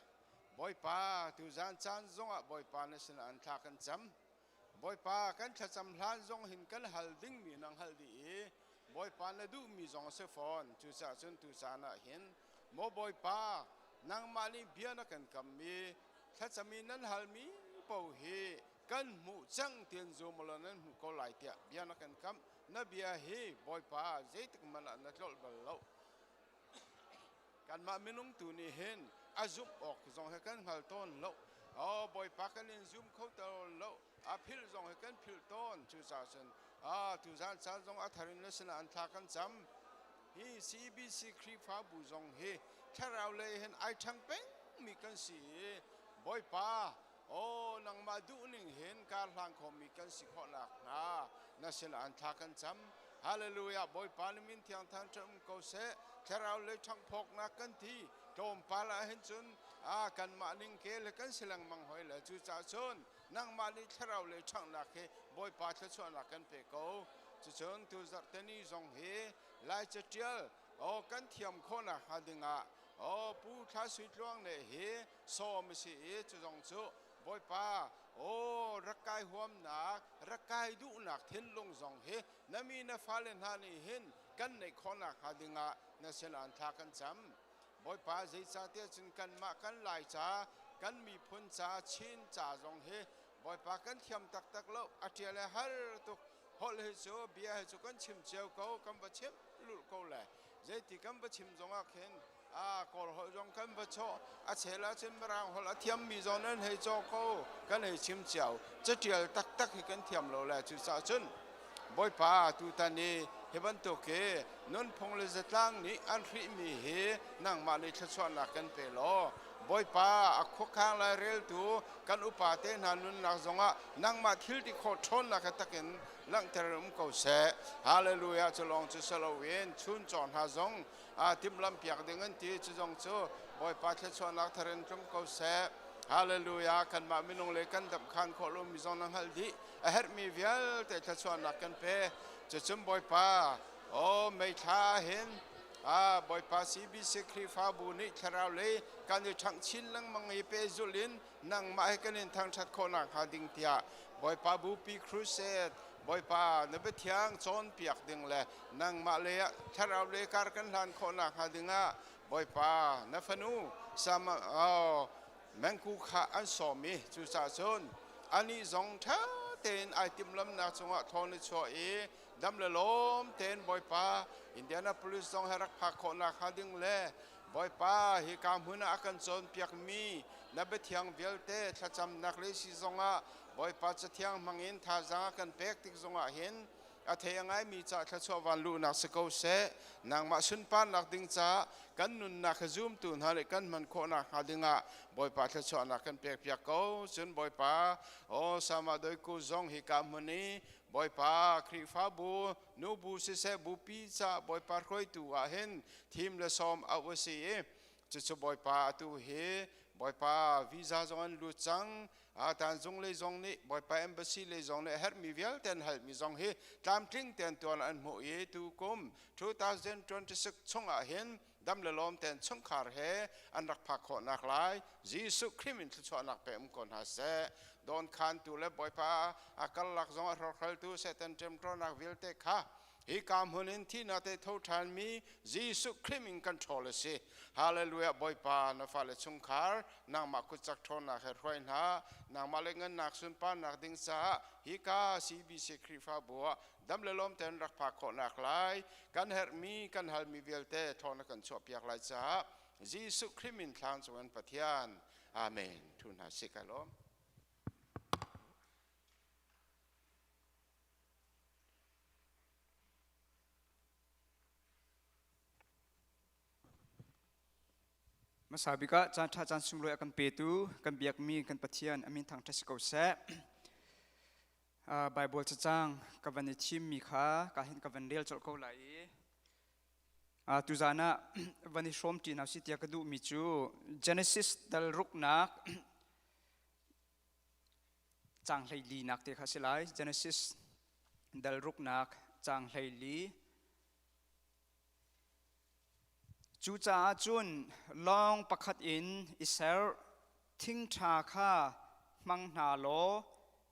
Bawipa tuzan caan zongah Bawipa na sinah an thla kan cam Bawipa kan thlacam hlan zong hin kan hal dingmi nang hal dih i Bawipa na duhmi zong a si fawn. Cucaah cun tu caan ah hin maw Bawipa, nangmah nih bia na kan kammi thlacam i nan halmi paoh hi kan hmuh cang tiin zum law nan hmuh ko lai tiah bia na kan kamh. Na bia hi Bawipa, zeitik hmanh ah na tlolh bal lo. Kanmah minung tu nih hin a zumh awk zong hi kan hngal tawn lo. Oh Bawipa, kan in zum kho tawn lo. A philh zong hi kan philh tawn. Cucaah cun tuzan caan zong a thar in na sinah an thla kan cam. Hi CBC Khrihfabu zong hi thlarau lei hin ai ṭhang pengmi kan si i Bawipa, oh nangmah duhning hin kar hlang khomi kan si khawh nakhnga na sinah an thla kan cam. Hallelujah. Bawipa na min thiang thangṭhat um ko seh. Thlarau lei ṭhanghphawknak kan ti tlawmpal ah hin cun a kanmah ning kel he kan si lengmang hoi le cucaah cun nangmah nih thlarau lei ṭhanghnak hi Bawipa thluachuahnak kan pe ko. Cucun tu zarhteni zong hi Lai caṭial aw kan thiam khawhnak hnga dingah aw Pu Thla Sui Tluang ne hi sawm a si i cu zong cu Bawipa aw rak kai huamnak rak kai duhnak thinlung zong hi na mi na fale hna nih hin kan neih khawhnak hnga dingah na sinah an thla kan cam. Bawipa, zeicahtiah cun kanmah kan Laica, kan miphun ca, Chin ca zong hi Bawipa kan thiam taktak lo. A ṭial le har tuk. Holh hi cu bia hi cu kan chim cio ko, kan va chim lulh ko le zeiti kan va chim zongah khin a Kawl holh zong kan va chawh, a chel ahcun Mirang holh a thiammi zong nan hei caw ko, kan hei chim cio. Caṭial taktak hi kan thiam lo le cucaah cun Bawipa, tutan i hi bantuk hi nunphung le zatlang nih an hrihmi hi nangmah nih thluachuahnak kan pe law Bawipa, a khuakhang laireltu kan upa te hna nunnak zongah nangmah thil ti khawh ṭhawnnak he takin langhter um ko seh. Hallelujah. Cu lawng cu si loin chuncaw hna zong timhlamhpiak ding an ti. Cu zong cu Bawipa thluachuahnak thar in tlung ko seh. Hallelujah. Kanmah minung le kan damhkhan khawh lomi zong na hngalh dih. A herhmi vialte thluachuahnak kan pe. Cucun Bawipa, aw meithla hin a Bawipa CBC Khrihfabu nih thlarau lei kan i ṭhangh chin lengmang i pehzulh in nangmah he kan in thangṭhat khawh nakhnga ding tiah Bawipa Bupi Crusade, Bawipa na biathiang cawnpiak ding le nangmah lei ah thlarau lei kar kan hlan khawh nakhnga dingah Bawipa na fanu sama oh, mengku kha an sawm i cucaah cun anih zong ṭha tein ai timhlamnak cungah thawn i chuah i dam le lawm tein Bawipa Indianapolis zong he rak phak khawh nakhnga ding le Bawipa, hika hmun ah a kan cawnpiakmi na biathiang vialte thlacamnak le si zongah Bawipa Cathiang hmangin thazaang a kan pek tik zongah hin a thei a ngaimi ca thluachuah van luhnak si ko seh. Nangmah sunparnak ding caah kan nunnak hi zumtu hna nih kan hman khawhnak hnga dingah Bawipa thluachuahnak kan pekpiak ko. Cun Bawipa, aw Sama Doiku zong hika hmun i Bawipa Khrihfabu nubu siseh bupi ca Bawipa hruaitu ah hin thim le sawm auh a si i cucu Bawipa atu hi Bawipa visa zong an lut cang. Tanzung lei zong nih Bawipa embassy lei zong nih a herhmi vialte an halmi zong hi tlamtling tein tuan an hmuh i tu kum 2026 chungah hin dam le lawm tein chungkhar he an rak phak khawhnak lai Jesuh Khrih in thluachuahnak pe um ko hna seh. Dawnkhantu le Bawipa a karlak zong a hrawkhraltu Satan ṭemṭawnak vialte kha hika hmun in thihnak te tho ṭhanmi Jesuh Khrih min kan ṭhawl a si. Hallelujah Bawipa na fale chungkhar nangmah kutcak ṭhawnnak he hruai hna nangmah le ngannak sunparnak ding caah hika CBC Khrihfabu ah dam le lawm tein rak phak khawhnak lai kan herhmi kan halmi vialte ṭhawn na kan chuahpiak lai caah Jesuh Khrih min thlang cung in Pathian Amen thu hna si ka lawm. Hmasa bik ah caan ṭha caan sunglawi a kan petu kan biakmi kan Pathian a min thangṭhat si ko seh. Bible cacang ka van i thimmi kha ka hin ka van rel colh ko lai i tuzaan ah van i hrawm ṭi hna usih tiah ka duhmi cu Genesis dal ruknak caang 14 nak te kha a si lai. Genesis dal ruknak caang 14. Cucaah cun lawng pakhat in i ser, thing ṭha kha hmang hna law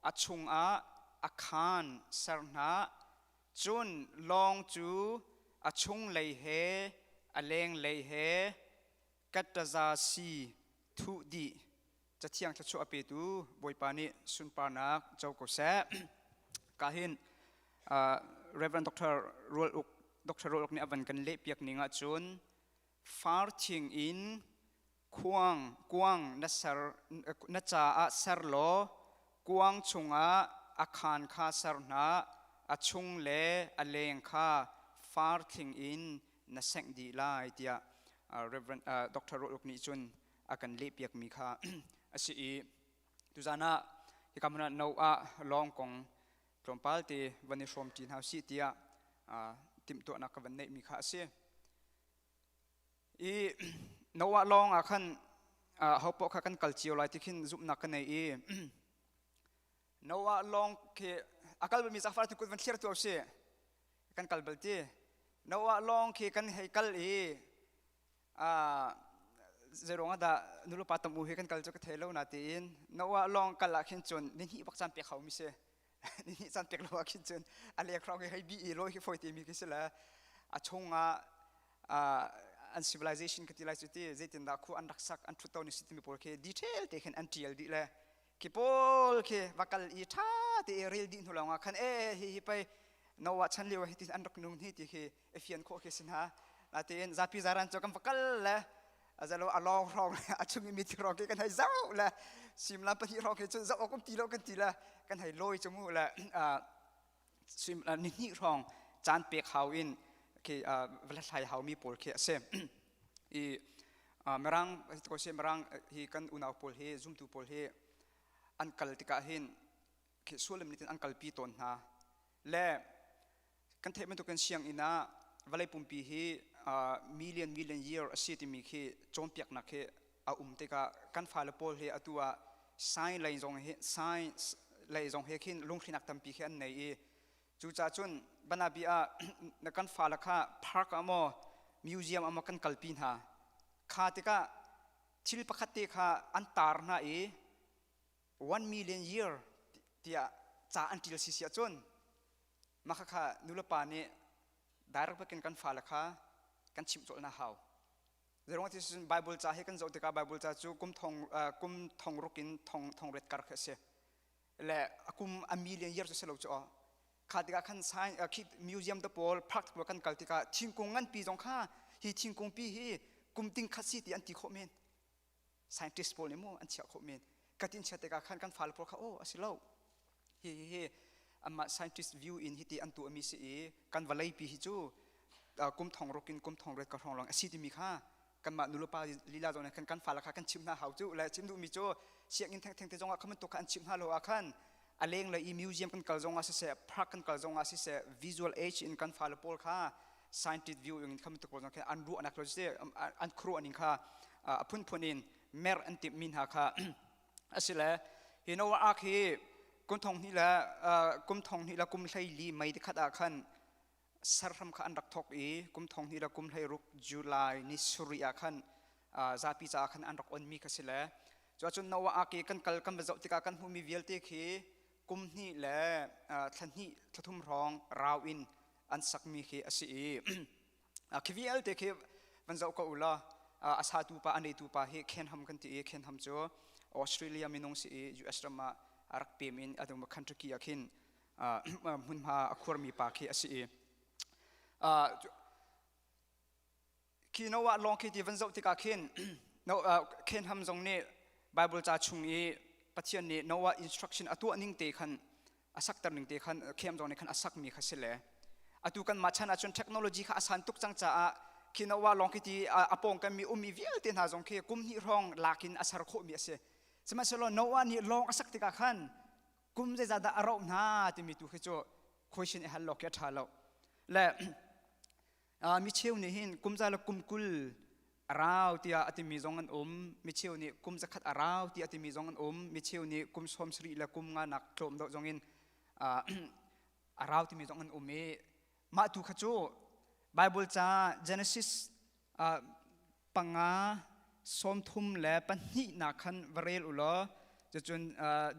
a chungah a khaan ser hna. Cun lawng cu a chunglei he a lenglei he kattaza si thuh dih. Cathiang thluachuah a petu Bawipa nih sunparnak co ko seh. Ka hin Reverend Dr. Rual Uk Dr. Rual Uk nih a van kan lehpiak ning ahcun far thing in khuang kuang na ser na caah ser law kuang chungah a khaan kha ser hna a chung le a leng kha far thing in na sengh dih lai tiah Reverend Dr. Rual Uk nih cun a kan lehpiakmi kha a si i tuzan ah hika hmun ah Noah lawng kong tlawmpal te van i hrawm ṭi hna usih tiah timhtuahnak ka van neihmi kha a si. I Noah lawng ah khan hopoh kha kan kal cio lai ti khin zumhnak ka nei i Noah lawng khi a kal balmi zafar tu kut van thlir tu si kan kal bal ti Noah lawng khi kan hei kal i Zeiruang ah dah nulepa tam u hi kan kal cu ka thei lo na tiin Noah lawng kal ah khin cun ni hnih bak caan pek hau mi si. Ni hnih caan pek lo ah khin cun a lek hrawng hi hei bi i lawi khi fawi te mi khi si le a chungah an civilization ka ti lai cu ti zeitindah khu an rak sak an ṭhutto ni si timi pawl khi detail te khin an ṭial dih le khi pawl khi va kal i ṭha te i rel dih hnu lawngah khan e hi hi pei Noah chan lio hi ti an rak nung hi ti khi i fian khawh khi si hna. Natein zapi zaran cu kan va kal le azalo a lawng hrawng a chung i mithi hrawng khi kan hei zoh le suimilam pahnih hrawng khi cun zoh awk um ti lo kan ti le kan hei lawi cu mu le ni hnih hrawng caan pek hau in khi va hlathlai hau mi pawl khi a si. I mirang ko si mirang hi kan unau pawl hi zumtu pawl hi an kal tikah hin khi sullam nih an kalpi tawn hna le kan theih bantukin sianginn ah vawlei pumpi hi million million year a si timi khi cawnpiaknak khi a um tikah kan fale pawl hi atu ah science lei zong hi science lei zong he khin lunghrinak tampi khi an nei i cucaah cun banabi ah na kan fale kha park ah maw museum ah maw kan kalpi hna kha tikah thil pakhat te kha an tar hna i 1 million year tiah ca an ṭil si si ahcun mah khakha nulepa nih direct bakin kan fale kha kan chimh colh hna hau. Zeiruang ti cun Bible ca hi kan zoh tikah Bible ca cu kum thong kum thong ruk in thong thong ret kar khi a si. Le a kum a million year cu si lo cu aw. Kha tikah khan science khi museum te pawl park te pawl kan kal tikah thingkung nganpi zong kha hi thingkung pi hi kum ting khat si ti an ti khawh men. Scientist pawl nih mu an chiah khawh men. Ka tin chia tikah khan kan fale pawl kha oh a si lo. Hi hi hi anmah scientist view in hiti an tuahmi si i kan vawlei pi hi cu kum thong ruk in kum thong riat ka hrawng lawng a si timi kha kanmah nulepa lila zong nih khan kan fale kha kan chimh hna hau cu le chim duhmi cu sianginn thengtheng te zongah kha bantuk kha an chimh hna lo ah khan a lenglei i museum kan kal zongah siseh park kan kal zongah siseh visual age in kan fale pawl kha scientist view in kha bantuk pawl zong khan an ruahnak lo siseh an khuaruah ning kha a phunphun in mer an timhmi hna kha asile hi Noah Ark hi kum thong hnih le kum thong hnih le kum 14 May ti khat ah khan serhram kha an rak thawk i kum thong hnih le kum 16 July ni sarih ah khan zapi caah khan an rak onmi kha si le cuahcun Noah Ark i kan kal kan va zoh tikah kan hmuhmi vialte khi kum hnih le thla hnih thla thum hrawng rau in an sakmi khi a si i khi vialte khi van zoh ko u law a satu pa a neitu pa hi Ken Ham kan ti i Ken Ham cu Australia minung si i US ram ah a rak pem in a dum Kentucky ah khin hmunhma a khuarmi pa khi a si i khi Noah lawng khi ti van zoh tikah khin Ken Ham zong nih Bible ca chung i Pathian nih Noah instruction a tuah ning te khan a sakter ning te khan Ken zong nih khan a sakmi kha si le atu kan mah chan ahcun technology kha a san tuk cang caah khi Noah lawng khi ti a pawng kan mi ummi vialte hna zong khi kum hnih hrawng lakin a ser khawhmi a si sihmanhsehlaw Noah nih lawng a sak tikah khan kum zeizat dah a rauh hna timi tu khi cu question i hal lo khi a ṭha lo le mi cheu nih hin kum za le kum 20 a rau tiah a timi zong an um mi cheu nih kum zakhat a rau tiah a timi zong an um mi cheu nih kum 70 le kum nga nak tlawm deuh zong in a rau timi zong an um i mah tu kha cu Bible ca Genesis panga 32 nak khan va rel u law cucun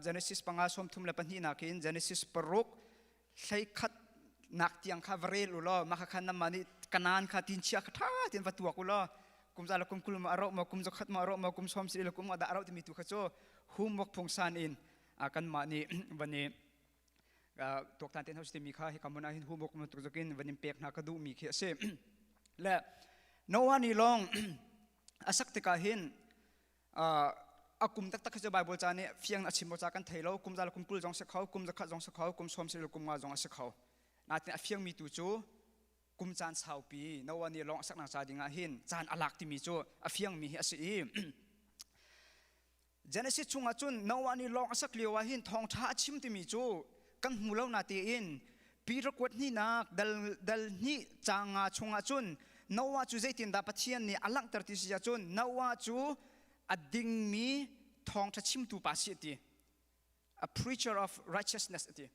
Genesis panga 32 nak in Genesis paruk 11 nak tiang kha va rel u law mah kha namah nih Kanaan kha tin chia kha ṭha tein va tuak u law kum za le kum 20 ma a rauh maw kum zakhat ma a rauh maw kum 70 le kum nga dah a rauh timi tu kha cu homework phungsan in kanmah nih van i tuaktan te hna timi kha hika hmun ah hin homework bantuk zakin van in pek hna ka duhmi khi a si le Noah nih lawng a sak tikah hin a kum taktak khi cu Bible ca nih fiang a chim ca kan thei lo kum za le kum 20 zong si kho kum zakhat zong si kho kum sawm si kum nga zong a si kho natin a fiangmi tu cu kum caan saupi Noah nih lawng a saknak ca ding ah hin caan a lak timi cu a fiangmi hi a si i Genesis chungah cun Noah nih lawng a sak lio ah hin thawngṭha a chim timi cu kan hmu lo na tiin Peter kuat hnihnak dal, dal hnih caang nga chungah cun Noah cu zeitindah Pathian nih a langhter ti si ahcun Noah cu a dingmi thawngṭha chimtu pa si a ti. A preacher of righteousness a ti.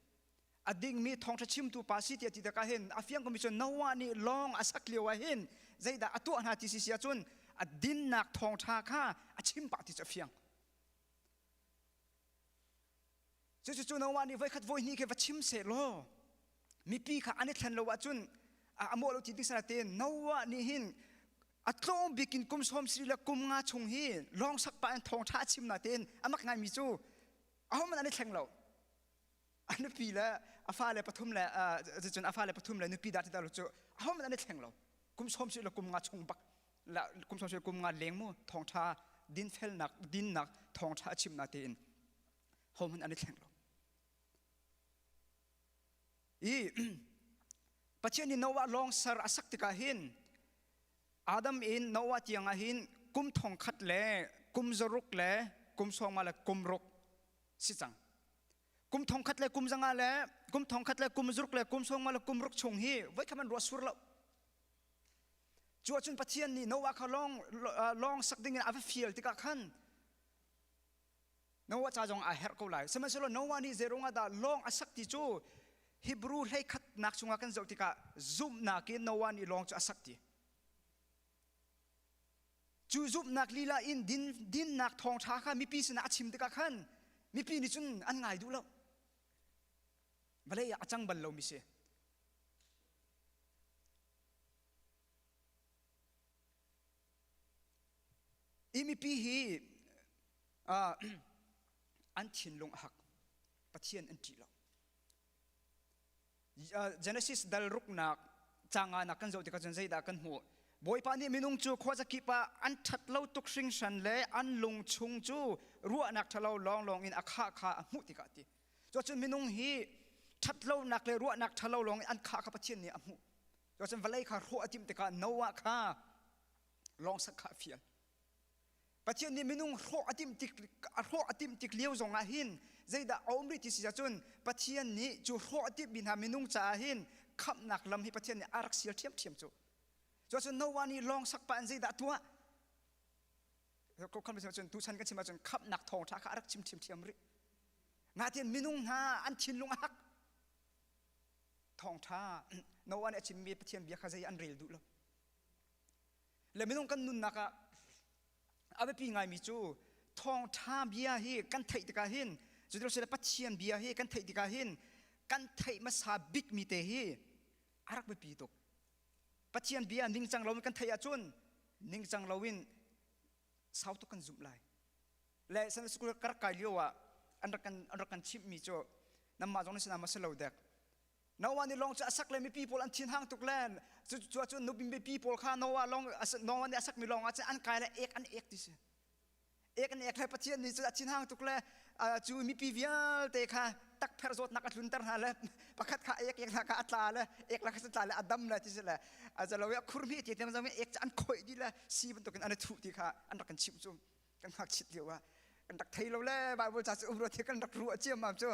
A dingmi thawngṭha chimtu pa si ti a ti tikah hin a fiang komi cu Noah nih lawng a sak lio ah hin zeidah a tuah hna ti si si ahcun a dinnak thawngṭha kha a chim pah ti cu a fiang. Cucu Noah nih voikhat voihnih khi va chim seh law mipi kha an i thlen lo ahcun a mawh lo ti ding sana tein Noah nih hin a tlawm bik in kum 70 le kum nga chung hi lawng sak pah in thawngṭha a chim na tein a mak ngaimi cu ahohmanh an i thleng lo. A nupi le a fale pathum le cun a fale pathum le nupi dah ti dah cu ahohmanh an i thleng lo. Kum 70 le kum nga chung bak kum 70 kum nga leng mu thawngṭha dinfelnak dinnak thawngṭha a chim na tein hohmanh an i thleng lo. I Pathian nih Noah lawng ser a sak tikah hin Adam in Noah tiang ah hin kum thong khat le kum zaruk le kum sawma le kum ruk si cang. Kum thong khat le kum zanga le kum thong khat le kum zaruk le kum sawma le kum ruk chung hi voikhat man ruah sur lo. Cu ahcun Pathian nih Noah kha lawng lawng sak ding in a va fial tikah khan Noah ca zong aa herh ko lai. Sihmanhsehlaw Noah nih zeiruangah dah lawng a sak ti cu Hebrew hleikhatnak chungah kan zoh tikah zumhnak in Noah nih lawng cu a sak ti. Cu zumhnak lila in din, dinnak thawngṭha kha mipi sinah a chim tikah khan mipi nih cun an ngai duh lo. Vawlei ah a cang bal lomi si. I mipi hi an thinlung a hak. Pathian an ṭih lo. Genesis dal ruknak canga nak kan zoh tikah cun zeidah kan hmuh? Bawipa nih minung cu khuazakip ah an ṭhat lo tuk hringhran le an lung chung cu ruahnak ṭhalo lawnglawng in a khah kha a hmuh tikah a ti. Cuacun minung hi ṭhatlonak le ruahnak ṭhalo lawng in an khah kha Pathian nih a hmuh. Cuacun vawlei kha hrawh a timh tikah Noah kha lawng sak kha a fial. Pathian nih minung hrawh a timh tik a hrawh a timh tik lio zong ah hin zeidah a um rih ti si ahcun Pathian nih cu hrawh a timhmi hna minung caah hin khamhnak lam hi Pathian nih a rak sial ṭhiamṭhiam cu. Cuacun Noah nih lawng sak pah in zeidah a tuah? Khan cun tuchan kan chim ahcun khamhnak thawngṭha kha a rak chim ṭhiamṭhiam rih. Natin minung hna an thinlung a hak. Thawngṭha Noah nih a chimmi Pathian bia kha zei an rel duh lo. Le minung kan nunnak ah a biapi ngaimi cu thawngṭha bia hi kan theih tikah hin cuti Pathian bia hi kan theih tikah hin kan theih hmasa bikmi te hi a rak biapi tuk. Pathian bia ningcang loin kan theih ahcun ningcang loin sau tuk kan zumh lai. Le Sunday school ka rak kai lio ah an rak kan an rak kan chimhmi cu nanmah zong nan sinah ma si lo dek. Noah nih lawng cu a sak le mipi pawl an thinhang tuk le cu cu ahcun nupi mipi pawl kha Noah lawng Noah nih a sakmi lawng ah cun an kai le ek an ek ti si. Ek an ek le Pathian nih cun a thinhang tuk le cu mipi vialte kha takpher zawtnak a tlunter hna le pakhat kha ek ek hna kha a tla le ek la kha tla le a dam le ti si le a zalo i a khurmi ti tiang zong ek cu an khoih dih le si bantukin an i thuh ti kha an rak kan chimh cu kan ngakchit lio ah kan rak thei lo le Bible ca cu um ro kan rak ruah ciammam cu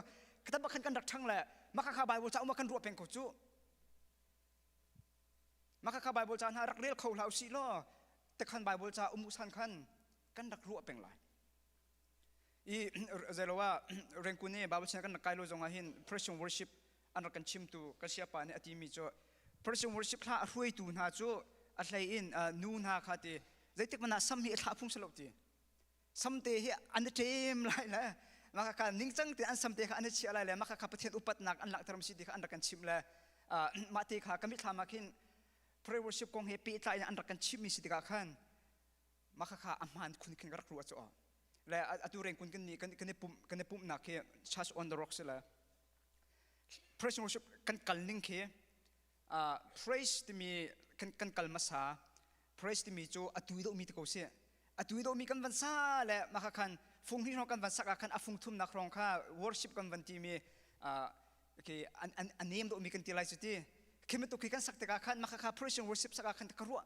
khatam khan kan rak ṭhang le maka kha Bible ca um kan ruah peng ko cu maka kha Bible ca hna rak rel kho hlah usih law tekhan Bible ca um usan khan kan rak ruah peng lai i zeilo ah rengkun i Bible sianginn kan rak kai lo zong ah hin Christian worship an rak kan chimtu kan siapa nih a timi cu Christian worship hla a hruaitu hna cu a hlei in nu hna kha ti zeitik hmanh ah sam hi a thlah phung si lo ti samte hi an i ṭem lai le maka kha ningcang te an samte kha an i chiah lai le maka kha Pathian upatnak an langhter si ti kha an rak kan chimh le mah te kha ka mitthlam ah khin prayer worship kong he pehtlai in an rak kan chimhmi si tikah khan maka kha a hmaan khun khin ka rak ruah cu le atu rengkun kan ni kan i pumh kan i pumhnak khi church on the rock si le praise worship kan kal ning khi praise timi kan kan kal hmasa praise timi cu a tui deuhmi te ko si a tui deuhmi kan van sa le maka khan fung hi hrawng kan van sak ah khan a fung thumnak hrawng kha worship kan van timi okay an an a nem deuhmi kan ti lai cu ti khi bantuk khi kan sak tikah khan maka kha praise and worship sak ah khan ka ruah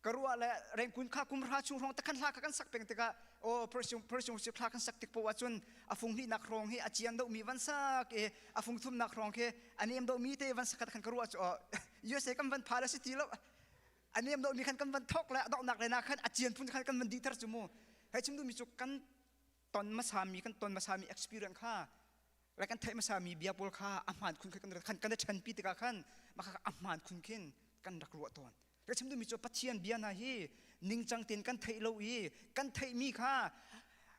ka ruah le rengkun kha kum hra chung hrawng takhan hla kha kan sak peng tikah o praise praise worship hla kan sak tik poah cun a fung hnihnak hrawng hi a cian deuhmi van sak i a fung thumnak hrawng khi a nem deuhmi te van sak khan ka ruah cu USA kan van pha le si ti lo a nem deuhmi khan kan van thok le a donghnak le na khan a cian phun khan kan van dihter cu mu hei chim duhmi cu kan ton hmasami kan ton hmasami experience kha le kan theih hmasami bia pawl kha a hmaan khun khin kan kan i ṭhenpi tikah khan mah kha a hmaan khun khin kan rak ruah tawn ka chim duhmi cu Pathian bia hna hi ningcang tein kan theih lo i kan theihmi kha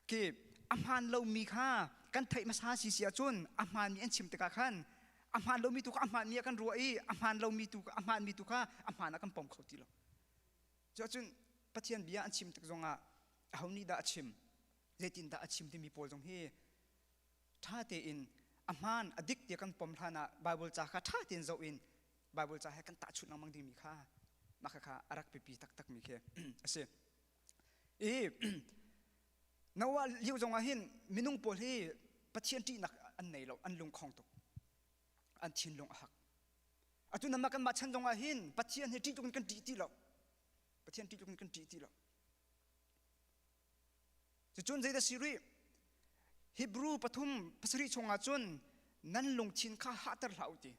khi a hmaan lomi kha kan theih hmasa si si ahcun a hmaanmi an chim tikah khan a hmaan lomi tu kha a hmaanmi ah kan ruah i a hmaan lomi tu a hmaanmi tu kha a hmaan ah kan pom kho ti lo. Cuahcun Pathian bia an chim tik zongah aho nih dah a chim zeitindah a chim timi pawl zong hi ṭha tein a hmaan a dik tiah kan pom hlan ah Bible ca kha ṭha tein zoh in Bible ca he kan tahchunh lengmang dingmi kha mah kha a rak biapi taktakmi khi a si. I Noah lio zongah hin minung pawl hi Pathian ṭihnak an nei lo an lungkhong tuk an thinlung a hak atu nama kanmah chan zongah hin Pathian hi ṭih tuk in kan ṭih ti lo Pathian ṭih tuk in kan ṭih ti lo Cucun zeidah si rih? Hebrew pathum pasarih chungah cun nan lungthin kha hahter hlah u ti.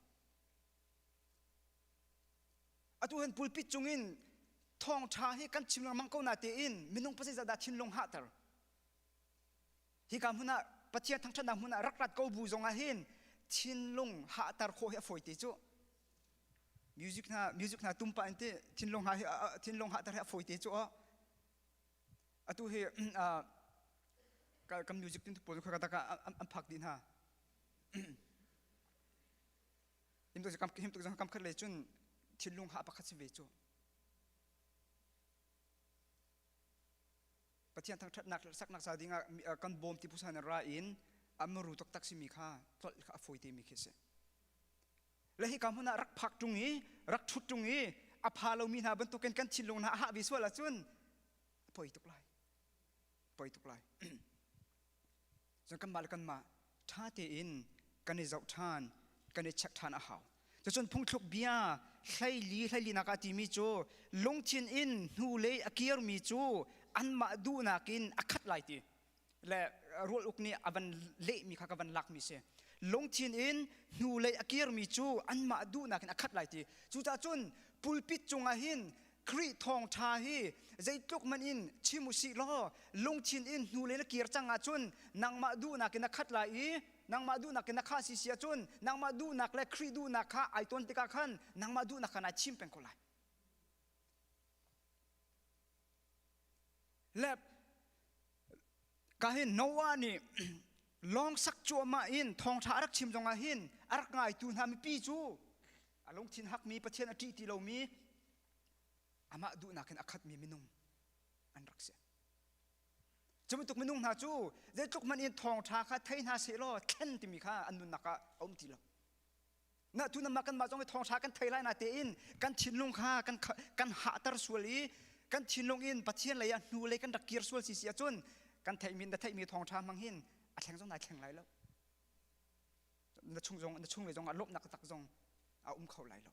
Atu hin pulpit cungin thawngṭha hi kan chim lengmang ko na tein minung pasarih dah thinlung hahter. Hika hmun ah Pathian thangṭhatnak hmun ah rak rat ko bu zongah hin thinlung hahter khawh hi a fawi te cu. Music hna music hna tum pah in ti thinlung ha hi thinlung hahter hi a fawi te cu. Atu hi kan music tin pawl kha tak an phak dih hna. Him tuk him tuk kam khat le cun thinlung ha pakhat si ve cu. Pathian thangṭhatnak saknak ca dingah kan bawm ti pusan ra in amru taktak simi kha tlolh kha a fawi te mi khi si. Le hika hmun ah rak phak ṭung i rak ṭhut ṭung i a pha lomi hna bantukin kan thinlung hna a hah ve sual ahcun a poi tuk lai. Poi tuk lai. Cun kanmah le kanmah ṭha tein kan i zoh ṭhan, kan i check ṭhan a hau. Cucun phungthluk bia hleili hleilinak ah timi cu lungthin in hnulei a kirmi cu anmah duhnak in a khat lai ti le rual uk nih a van lehmi kha ka van lakmi si. Lungthin in hnulei a kirmi cu anmah duhnak in a khat lai ti. Cucaah cun pulpit cungah hin Khrih thawngṭha hi zeitluk man in chim u sih law lungthin in hnulei na kir cang ahcun nangmah duhnak in na khat lai i nangmah duhnak in na khah si si ahcun nangmah duhnak le Khrih duhnak kha ai ton tikah khan nangmah duhnak kha nai chim peng ko lai. Le ka hin Noah nih lawng sak cuahmah in thawngṭha a rak chim zongah hin a rak ngaitu hna mipi cu a lungthin hakmi Pathian a ṭih ti lomi amah duhnak in a khatmi minung an rak si. Cu bantuk minung hna cu zeitluk hmanh in thawngṭha kha thei hna sehlaw thlen timi kha an nunnak ah a um ti lo. Na tu namah kanmah zong hi thawngṭha kan thei lai na tein kan thinlung kha kan kan hahter sual i kan thinlung in Pathian lei ah hnu lei kan rak kir sual si si ahcun kan theihmi na theihmi thawngṭha hmang hin a thleng zong nai thleng lai lo. Na chung zong na chung lei zong ah lawmhnak tak zong a um kho lai lo.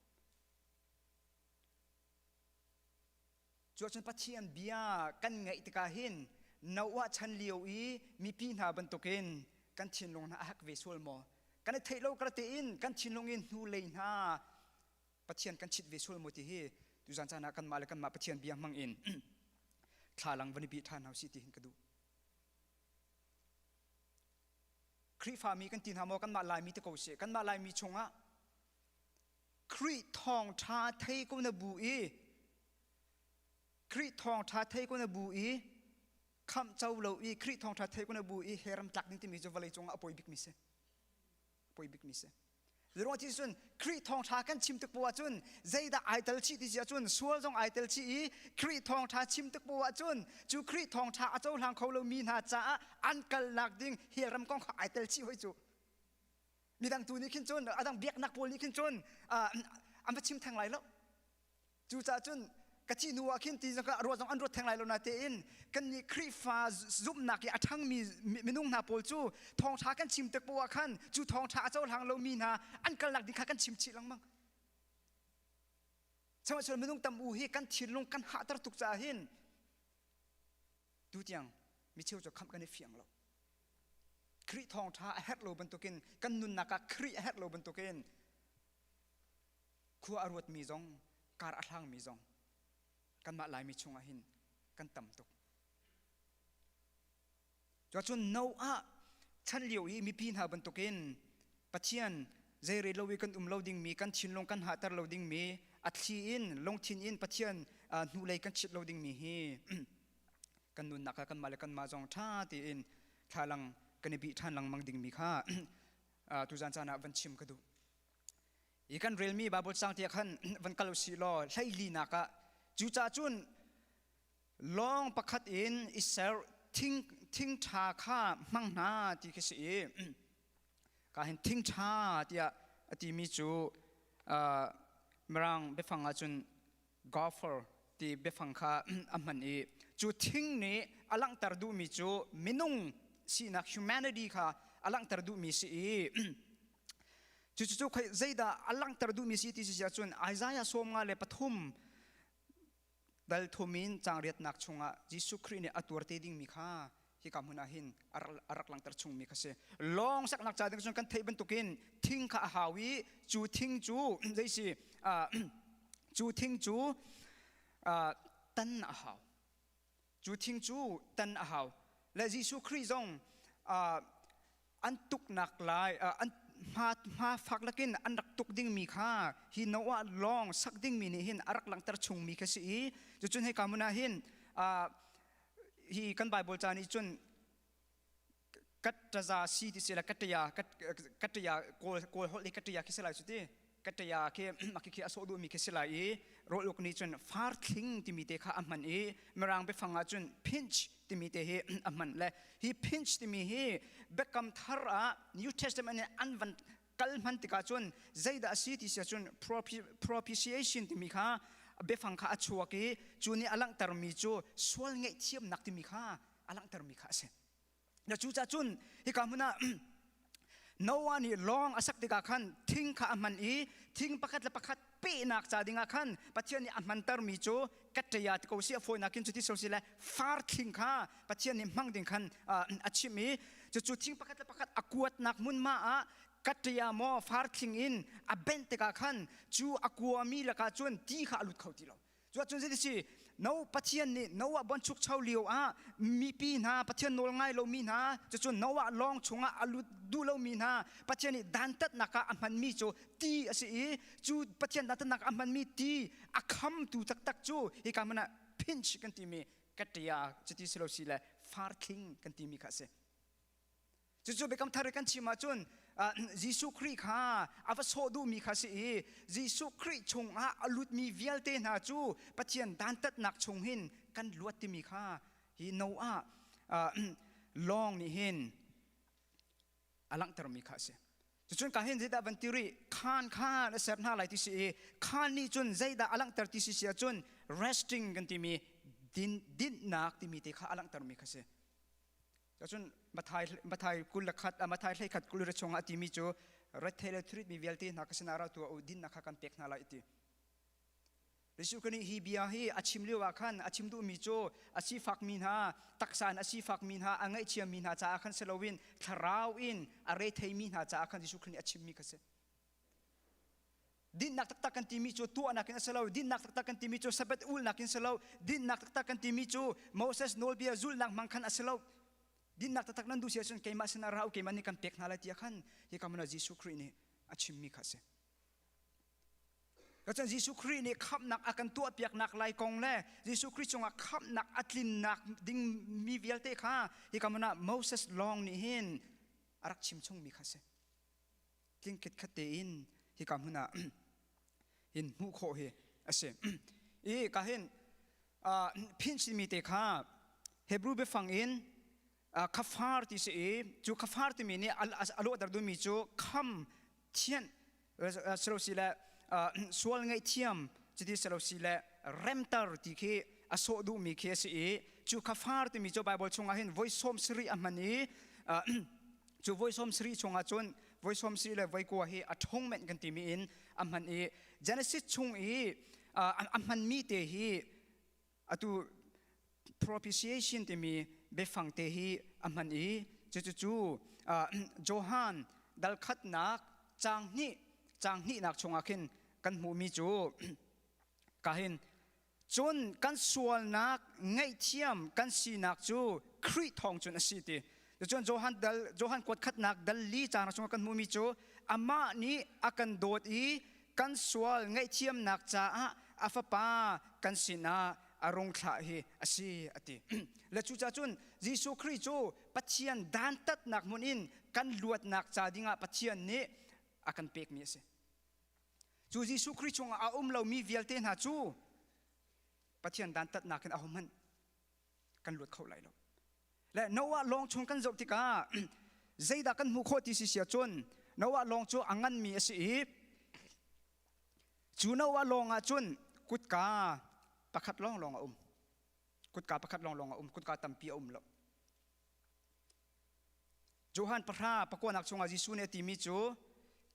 Cuahcun Pathian bia kan ngaih tikah hin Noah chan lio i mipi hna bantukin kan thinlung hna a hak ve sual maw? Kan i theih lo kar tein kan thinlung in hnulei hna Pathian kan chit ve sual maw ti hi tuzan caan ah kanmah le kanmah Pathian bia hmang in thlalang van i bih ṭhan hna usih ti hin ka duh. Khrihfami kan ti hna maw kanmah Laimi te ko sih kanmah Laimi chungah Khrih thawngṭha thei ko na bu i Khrih thawngṭha thei ko na bu i khamh co lo i Khrih thawngṭha thei ko na bu i heram tlak ding timi cu vawlei cungah a poi bikmi si. A poi bikmi si. Zeiruang ti cun Khrih thawngṭha kan chim tik poah ahcun zeidah ai tel chih ti si ahcun sual zong ai tel chih i Khrih thawngṭha chim tik poah ahcun cu Khrih thawngṭha a cohlang kho lomi hna caah an kalnak ding hell ram kong kha ai tel chih hoi cu. Midang tu nih khin cun adang biaknak pawl nih khin cun an va chim theng lai lo. Cucaah cun ka thih hnu ah khin ti zong ruah zong an ruat theng lai lo na tein kan nih Khrihfa zumhnak i a ṭhangmi minung hna pawl cu thawngṭha kan chim tik poah khan cu thawngṭha a cohlang lomi hna an kalnak ding kha kan chim chih lengmang. Sihmanhsehlaw minung tam u hi kan thinlung kan hahter tuk caah hin tutiang micheu cu khamh kan i fiang lo. Khrih thawngṭha a herh lo bantukin kan nunnak ah Khrih a herh lo bantukin khua a ruatmi zong kar a hlangmi zong kanmah Laimi chungah hin kan tam tuk. Cuacun Noah chan lio i mipi hna bantukin Pathian zeirel lo i kan um lo dingmi kan thinlung kan hahter lo dingmi a thli in lungthin in Pathian hnulei kan chit lo dingmi hi kan nunnak ah kanmah le kanmah zong ṭha tein thlalang kan i bih ṭhan lengmang dingmi kha tuzan caan ah van chim ka duh. I kan relmi Bible cang tiah khan van kal usih law hleilinak ah cucaah cun lawng pakhat in i ser thing thing ṭha kha hmang hna ti khi si i ka hin thing ṭha tiah a timi cu mirang biafang ahcun gopher ti biafang kha a hman i cu thing nih a langhter duhmi cu minung sinak humanity kha a langhter duhmi si i cucu cu zeidah a langhter duhmi si ti si ahcun Isaiah 53 dal thum in caang riatnak chungah Jesuh Khrih nih a tuar te dingmi kha hika hmun ah hin a rak langhter chungmi kha si. Lawng saknak ca ding cun kan theih bantukin thing kha a hau i cu thing cu zei si cu thing cu tan a hau. Cu thing cu tan a hau. Le Jesuh Khrih zong an tuknak lai an hma hma fak lakin an rak tuk dingmi kha hi Noah lawng sak dingmi nih hin a rak langhter chungmi kha si i cucun hika hmun ah hin hi kan Bible ca nih cun kattaza si ti si la kattaya kattaya kawl kawl holh i kattaya khi si lai cu ti kattaya khi khi khi a sawh duhmi khi si lai i rawl uk nih cun far thling timi te kha a hman i mirang biafang ah cun pinch timi te hi a hman le hi pinch timi hi biakam thar ah New Testament in an van kal hman tikah cun zeidah a si ti si ahcun propitiation timi kha. Biafang kha a chuak i cu nih a langhtermi cu sual ngaihthiamnak timi kha a langhtermi kha a si. Na cucaah cun hika hmun ah Noah nih lawng a sak tikah khan thing kha a hman i thing pakhat le pakhat pehnak ca dingah khan Pathian nih a hmantermi cu katṭaya ti ko si a fawinak in cuti si le far thing kha Pathian nih hmang ding khan a chimh i cucu thing pakhat le pakhat a kuatnak hmunhma ah katṭaya maw far thling in a benh tikah khan cu a kuami lakah cun ti kha a lut kho ti lo. Cuahcun zeiti si No Pathian nih Noah banchukcho lio ah mipi hna Pathian nawl ngai lomi hna cucu Noah lawng chungah a lut duh lomi hna Pathian nih dantatnak ah a hmanmi cu ti a si i cu Pathian dantatnak a hmanmi ti a khamtu taktak cu hika hmun ah pinch kan timi kaṭia cuti si lo si le farthling kan timi kha a si. Cucu Biakam Thar i kan chim ahcun Jesuh Khrih kha a va sawh duhmi kha si i Jesuh Khrih chungah a lutmi vialte hna cu Pathian dantatnak chung hin kan luat timi kha hi Noah lawng nih hin a langhtermi kha a si. Cucun ka hin zeidah van ti rih khaan kha na ser hna lai ti si i khaan nih cun zeidah a langhter ti si si ahcun resting kan timi din dinhnak timi te kha a langhtermi kha si. Cun Mathai Mathai 21 Mathai 21 kul re chungah a timi cu rethei le thurit mi vialte hna ka sinah ra tuah u dinnak kha kan pek hna lai ti. Jesuh nih hi bia hi a chim lio ah khan a chim duhmi cu a sifakmi hna taksa in a sifakmi hna a ngaihchiami hna caah khan si loin thlarau in a retheimi hna caah khan Jesuh Khrih nih a chimmi kha si. Dinnak taktak kan timi cu tuahnak in a si lo. Dinnak taktak kan timi cu Sabbath ulnak in si lo. Dinnak taktak kan timi cu Moses nawlbia zulhnak hmang khan a si lo. Dinnak taktak nan duh si ahcun keimah sinah ra u keimah nih kan pek hna lai tiah khan hika hmun ah Jesuh Khrih nih a chimmi kha a si. Cun Jesuh Khrih nih khamhnak a kan tuahpiaknak lai kong le Jesuh Khrih cungah khamhnak a tlinnak ding mi vialte kha hika hmun ah Moses lawng nih hin a rak chim chungmi kha a si. Tling khitkhat tein hika hmun ah hin hmuh khawh hi a si. I ka hin phin timi te kha Hebrew biafang in khafar ti si i cu khafar timi nih a lawhter duhmi cu kham thianh si le sual ngaihthiam cuti si le remter ti khi a sawh duhmi khi a si i cu khafar timi cu Bible chungah hin voi 70 a hman i Cu voi 70 chungah cun voi 70 le voi kua hi a atonement kan timi in a hman i Genesis chung i a hmanmi te hi atu propitiation timi biafang te hi a hman i cucu Johan dal khatnak caang hnih caang hnihnak chungah khin kan hmuhmi cu ka hin Cun kan sualnak ngaihthiam kan sinak cu Khrih thawng cun a si ti. Cun Johan dal Johan kuat khatnak dal li caang chungah kan hmuhmi cu amah nih a kan dawt i kan sual ngaihthiamnak caah a fapa kan sinah a rung thlah hi a si a ti. Le cucaah cun Jesuh Khrih cu Pathian dantatnak hmun in kan luatnak ca dingah Pathian nih a kan pekmi a si. Cu Jesuh Khrih chungah a um lomi vialte hna cu Pathian dantatnak in ahohmanh kan luat kho lai lo. Le Noah lawng chung kan zoh tikah zeidah kan hmuh khawh ti si sia cun Noah lawng cu a nganmi a si i cu Noah lawng ah cun kutka pakhat lawnglawng a um. Kutka pakhat lawnglawng a um. Kutka tampi a um lo. Johan pahra pakuanak chungah Jesuh nih a timi cu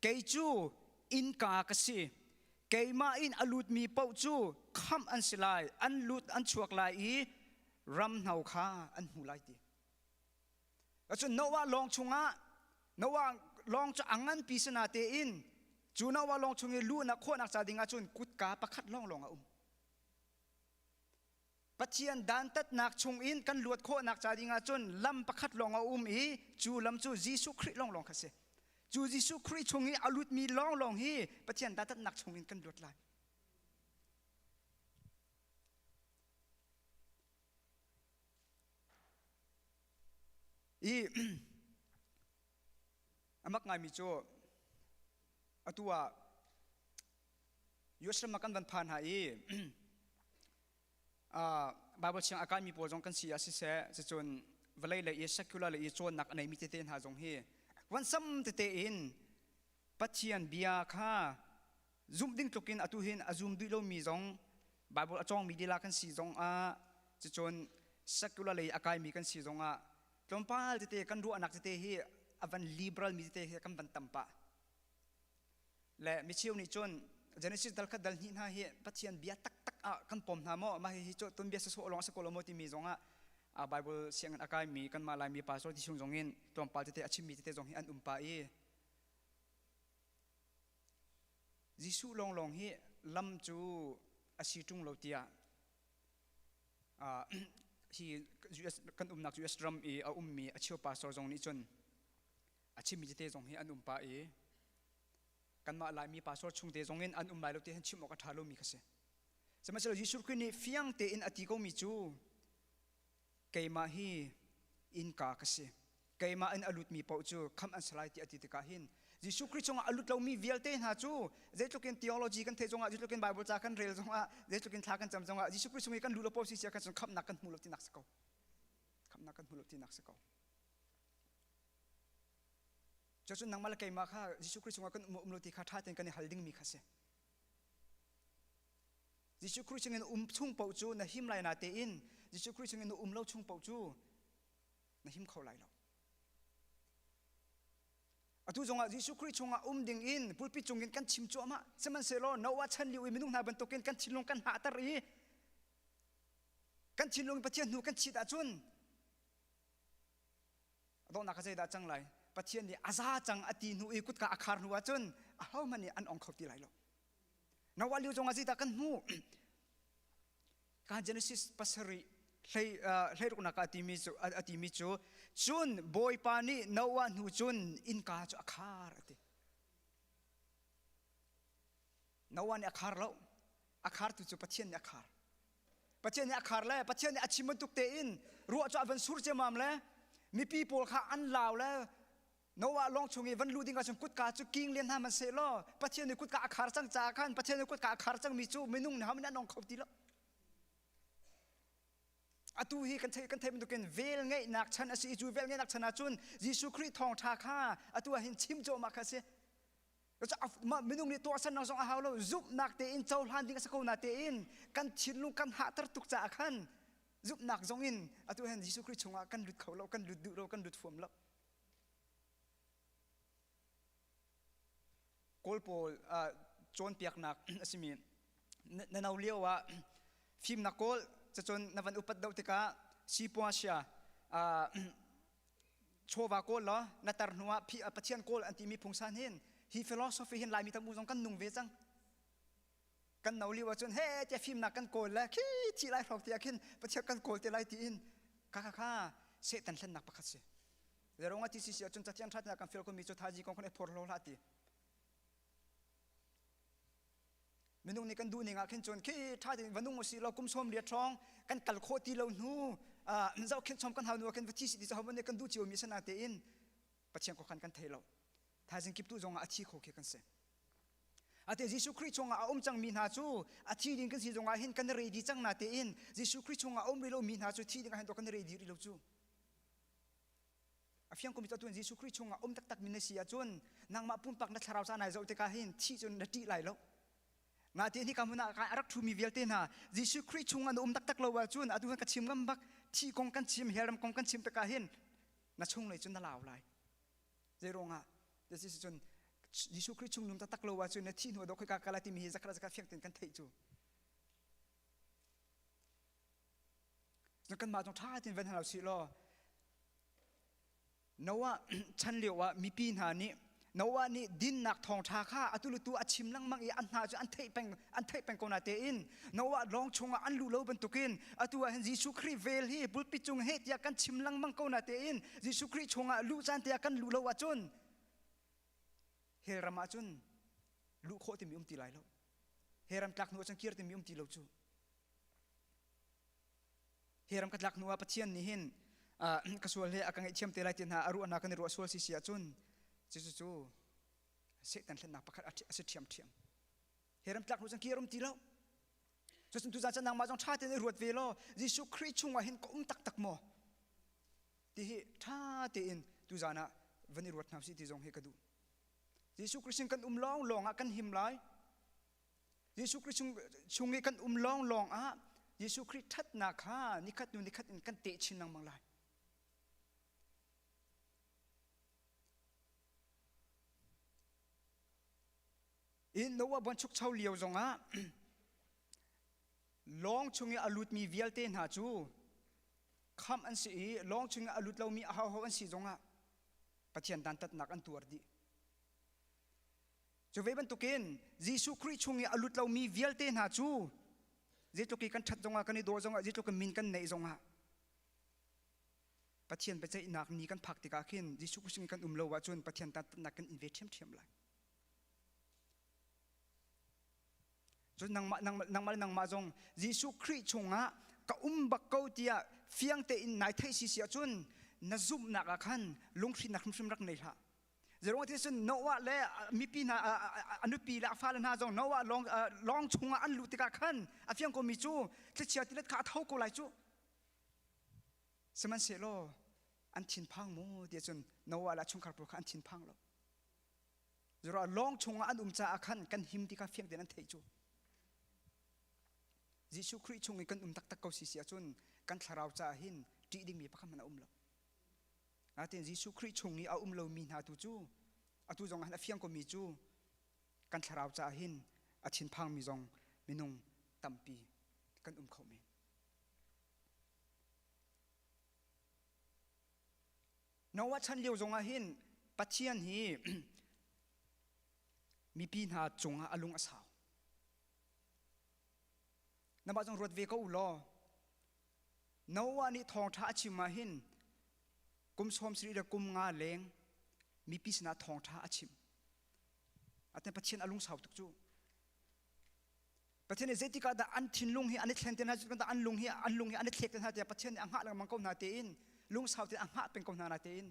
kei cu innka ka si keimah in a lutmi paoh cu khamh an si lai an lut an chuak lai i ramhno kha an hmu lai ti cun Noah lawng chungah Noah lawng cu a nganpi si natein cu Noah lawng chung i luhnak khawhnak ca dingah cun kutka pakhat lawnglawng a um Pathian dantatnak chungin kan luat khawhnak ca dingah cun lam pakhat lawng a um i cu lam cu Jesuh Khrih lawnglawng kha si. Cu Jesuh Khrih chung i a lutmi lawnglawng hi Pathian dantatnak chungin kan luat lai. I a mak ngaimi cu atu ah US ram ah kan van phan hna i Bible siang a kaimi pawl zong kan si ah siseh cucun vawlei lei i secular lei i cawnnak a neimi tete hna zong hi vansam tete in Pathian bia kha zumh ding tluk in atu hin a zum duh lomi zong. Bible a cawngmi lila kan si zongah cucun secular lei a kaimi kan si zongah tlawmpal tete kan ruahnak tete hi a van liberal mi tete hi kan van tam pah. Le micheu nih cun Genesis dal khat dal hnih hna hi Pathian bia taktak ah kan pom hna maw mah hihi cu tuanbia sawsawh lawng a si ko lo maw timi zongah Bible sianginn a kaimi kanmah Laimi pastor ti chung zongin tlawmpal tete a chimmi tete zong hi an um pah i Jesuh lawnglawng hi lam cu a si ṭung lo tiah hi US kan umnak US ram i a ummi a cheu pastor zong nih cun a chimmi tete zong hi an um pah i kanmah Laimi pastor chungte zong in an um lai lo ti hin chim awk a ṭha lomi kha si. Sihmanhsehlaw Jesuh Khrih nih fiang tein a ti komi cu keimah hi innka ka si. Keimah in a lutmi paoh cu khamh an si lai ti a ti tikah hin Jesuh Khrih chungah a lut lomi vialte hna cu zeitluk in theology kan theih zongah zeitluk in Bible ca kan rel zongah zeitluk in thla kan cam zongah Jesuh Khrih chung i kan luh lo paoh si sia kan cun khamhnak kan hmu lo tinak si ko. Khamhnak kan hmu lo tinak si ko. Cucun nangmah le keimah kha Jesuh Khrih chungah kan um um lo ti kha ṭha tein kan i hal dingmi kha si. Jesuh Khrih chungin um chung paoh cu na him lai na tein Jesuh Khrih chungin na um lo chung paoh cu na him kho lai lo. Atu zongah Jesuh Khrih chungah um ding in pulpit cungin kan chim cuahmah. Sihmanhsehlaw Noah chan lio i minung hna bantukin kan thinlung kan hahter i kan thinlung Pathian hnu kan chit ahcun A donghnak ah zeidah cang lai? Pathian nih a za cang a ti hnu i kutka a khar hnu ahcun ahohmanh nih an ong kho ti lai lo. Noah lio zongah zeidah kan hmuh? Ka Genesis pasarih hlei hleiruknak ah timi cu a timi cu cun Bawipa nih Noah hnu cun innka cu a khar a ti. Noah nih a khar lo. A khartu cu Pathian nih a khar. Pathian nih a khar le Pathian nih a chim bantuk tein ruah cu a van sur ciammam le mipi pawl kha an lau le Noah lawng chung i van luh ding ahcun kutka cu king len hna hmanh seh law Pathian nih kutka a khar cang caah khan Pathian nih kutka a khar cangmi cu minung nih hohmanh an ong kho ti lo. Atu hi kan theih kan theih bantukin vel ngeihnak chan a si i cu vel ngeihnak chan ahcun Jesuh Khrih thawngṭha kha atu ah hin chim cuahmah kha a si. Minung nih tuahsernak zong a hau lo zumhnak tein cohlan ding a si ko na tein kan thinlung kan hahter tuk caah khan zumhnak zong in atu hin Jesuh Khrih chungah kan lut kho lo kan lut duh lo kan lut fuam lo Kawl pawl cawnpiaknak a simi na no lio ah fimnak kawl cacun na van upat deuh tikah sipuang sia chawva kawl law na tar hnu ah Pathian kawl an timi phungsan hin hi philosophy hin Laimi tam u zong kan nung ve cang kan no lio ahcun he tia fimnak kan kawl le khi thi lai hrawk tiah khin Pathian kan kawl te lai tiin kha kha kha Satan hlennak pakhat si Zerong a ti si si ahcun cathiang ṭhat kan feel komi cu thazi kong khan i phor hlo hlah ti Minung nih kan duh ning ah khin cun khi ṭha tein va nung usih law kum sawm riat hrawng kan kal khawh ti lo hnu zohkhenh chom kan hau hnu ah khin va thi si ti cu hohmanh nih kan duh ciomi a si natein Pathian khuakhan kan thei lo. Thaizing kip tu zongah a thi kho khi kan si. Ate Jesuh Khrih chungah a um cangmi hna cu a thi ding kan si zongah hin kan ready cang natein Jesuh Khrih chungah a um rih lomi hna cu thi ding ah hin kan ready rih lo cu. A fiang komi cu atu Jesuh Khrih chungah um taktakmi na si ahcun nangmah pumpak na thlarau ca nai zoh tikah hin thih cun na ṭih lai lo. Natein hika hmun ah a rak ṭhumi vialte hna Jesuh Khrih chungah na um taktak lo ahcun atu hin ka chim ngam bak thih kong kan chim hellram kong kan chim tikah hin na chunglei cun na lau lai. Zei ruangah? Jesuh cun Jesuh Khrih chung num taktak lo ahcun na thih hnu ah dawh khoi ka kala timi hi zakhat zakhat fiang tein kan theih cu. Kanmah zong ṭha tein van hal usih law Noah chan lio ah mipi hna nih Noah nih dinnak thawngṭha kha atu le tu a chim lengmang i an hna cu an theih peng an theih peng ko na tein Noah lawng chungah an luh lo bantukin atu ah hin Jesuh Khrih vel hi pulpit cung he tiah kan chim lengmang ko na tein Jesuh Khrih chungah luh caan tiah kan luh lo ahcun hell ram ah cun luh khawh timi um ti lai lo hell ram tlak hnu ah cun kir timi um ti lo cu Hi ram ka tlak hnu ah Pathian nih hin ka sual he a ka ngaihthiam te lai ti hna a ruahnak kan i ruah sual si si ahcun cucu cu Satan hlennak pakhat a si ṭhiamṭhiam. Hi ram tlak hnu cun kir um ti lo. Cucun tuzaan cun nangmah zong ṭha tein i ruat ve law Jesuh Khrih chungah hin ka um taktak maw? Ti hi ṭha tein tuzaan ah van i ruat hna usih ti zong hi ka duh. Jesuh Khrih sin kan um lawnglawng ah kan him lai. Jesuh Khrih chung, chung i kan um lawnglawng ah Jesuh Khrih ṭhatnak kha nikhat hnu nikhat in kan teh chin lengmang lai. In Noah buanchukcho lio zongah lawng chung i a lutmi vialte hna cu khamh an si i lawng chung i a lut lomi ahoho an si zongah Pathian dantatnak an tuar dih. Cu ve bantukin Jesuh Khrih chung i a lut lomi vialte hna cu zeitluk i kan ṭhat zongah kan i dawh zongah zeitluk in min kan neih zongah Pathian biaceihnak ni kan phak tikah khin Jesuh Khrih chung i kan um lo ahcun Pathian dantatnak kan in ve ṭhiamṭhiam lai. Cun nangmah nangmah le nangmah zong Jesuh Khrih chungah ka um bak ko tiah fiang tein nai theih si si ahcun na zumhnak ah khan lunghrinnak hrimhrim rak nei hlah. Zeruang ti cun Noah le mipi hna a nupi le a fale hna zong Noah lawng lawng chungah an luh tikah khan a fiang komi cu thlichia tilet kha a tho ko lai cu. Sihmanhsehlaw an thinphang maw tiah cun Noah le a chungkhar pawl kha an thinphang lo. Zura lawng chungah an um caah khan kan him ti kha fiang tein an theih cu. Jesuh Khrih chung i kan um taktak ko si si ahcun kan thlarau caah hin ṭih dingmi pakhat hmanh a um lo. Natin Jesuh Khrih chung i a um lomi hna tu cu atu zong ah hin a fiang komi cu kan thlarau caah hin a thinphangmi zong minung tampi kan um kho men. Noah chan lio zongah hin Pathian hi mipi hna cungah a lung a sau. Namah zong ruat ve ko u law Noah nih thawngṭha a chim ah hin kum 70 le kum nga leng mipi sinah thawngṭha a chim. Aten Pathian a lungsau tuk cu. Pathian nih zeitik ah dah an thinlung hi an i thlen te hna zeitik an lung hi an lung hi an i thlek te hna tiah Pathian nih a hngah lengmang ko hna tein lungsau tein a hngah peng ko hna na tein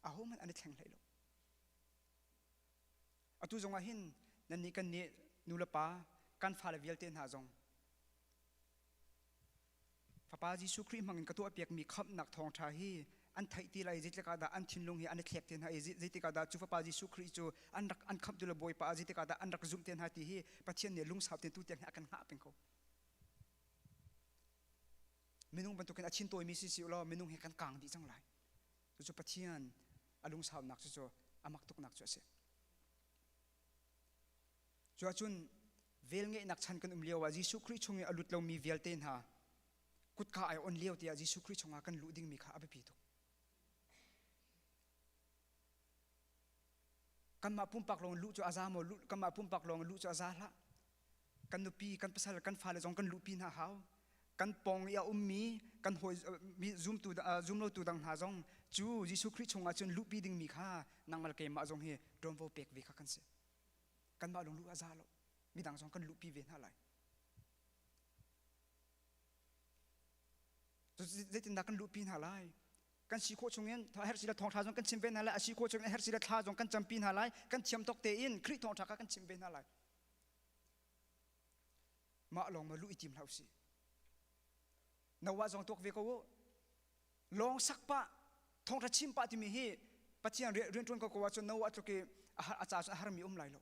ahohmanh an i thleng hlei lo. Atu zong ah hin nannih kan nih nu le pa kan fale vialte hna zong Fapa Jesuh Khrih hmangin ka tuahpiakmi khamhnak thawngṭha hi an theih ti lai zeitik ah dah an thinlung hi an i thlek te hna i zeitik ah dah cu Fapa Jesuh Khrih cu an rak an khamhtu le Bawipa ah zeitik ah dah an rak zumh te hna ti hi Pathian nih lungsau tein tu tiang hi a kan hngah peng ko. Minung bantukin a thin tawimi si si law minung hi kan kang dih cang lai. Cucu Pathian a lungsaunak cu cu a mak tuknak cu a si. Cuahcun velngeihnak chan kan um lio ah Jesuh Khrih chung i a lut lomi vialte hna kutka ai on lio tiah Jesuh Khrih chungah kan luh dingmi kha a biapi tuk. Kanmah pumpak lawng luh cu a za maw? Kanmah pumpak lawng luh cu a za hlah. Kan nupi, kan pasal, kan fale zong kan luhpi hna hau. Kan pawng i a ummi kan hawi mi zumtu zumlotu dang hna zong cu Jesuh Khrih chungah cun luhpi dingmi kha nangmah le keimah zong hi ṭuanvo pek ve kha kan si. Kanmah lawng luh a za lo. Midang zong kan luhpi ve hna lai. Zeitindah kan luhpi hna lai? Kan si khawh chungin herh si le thawngṭha zong kan chim ve hna lai. A si khawh chungin herh si le thla zong kan campi hna lai. Kan thiam tawk tein Khrih thawngṭha kha kan chim ve hna lai. Mah lawng ma luh i tim hlah usih. Noah zong tuak ve ko u. Lawng sak pah, thawngṭha chim pah timi hi Pathian rianṭuan ko ko ahcun Noah tluk i a ca cun a harmi um lai lo.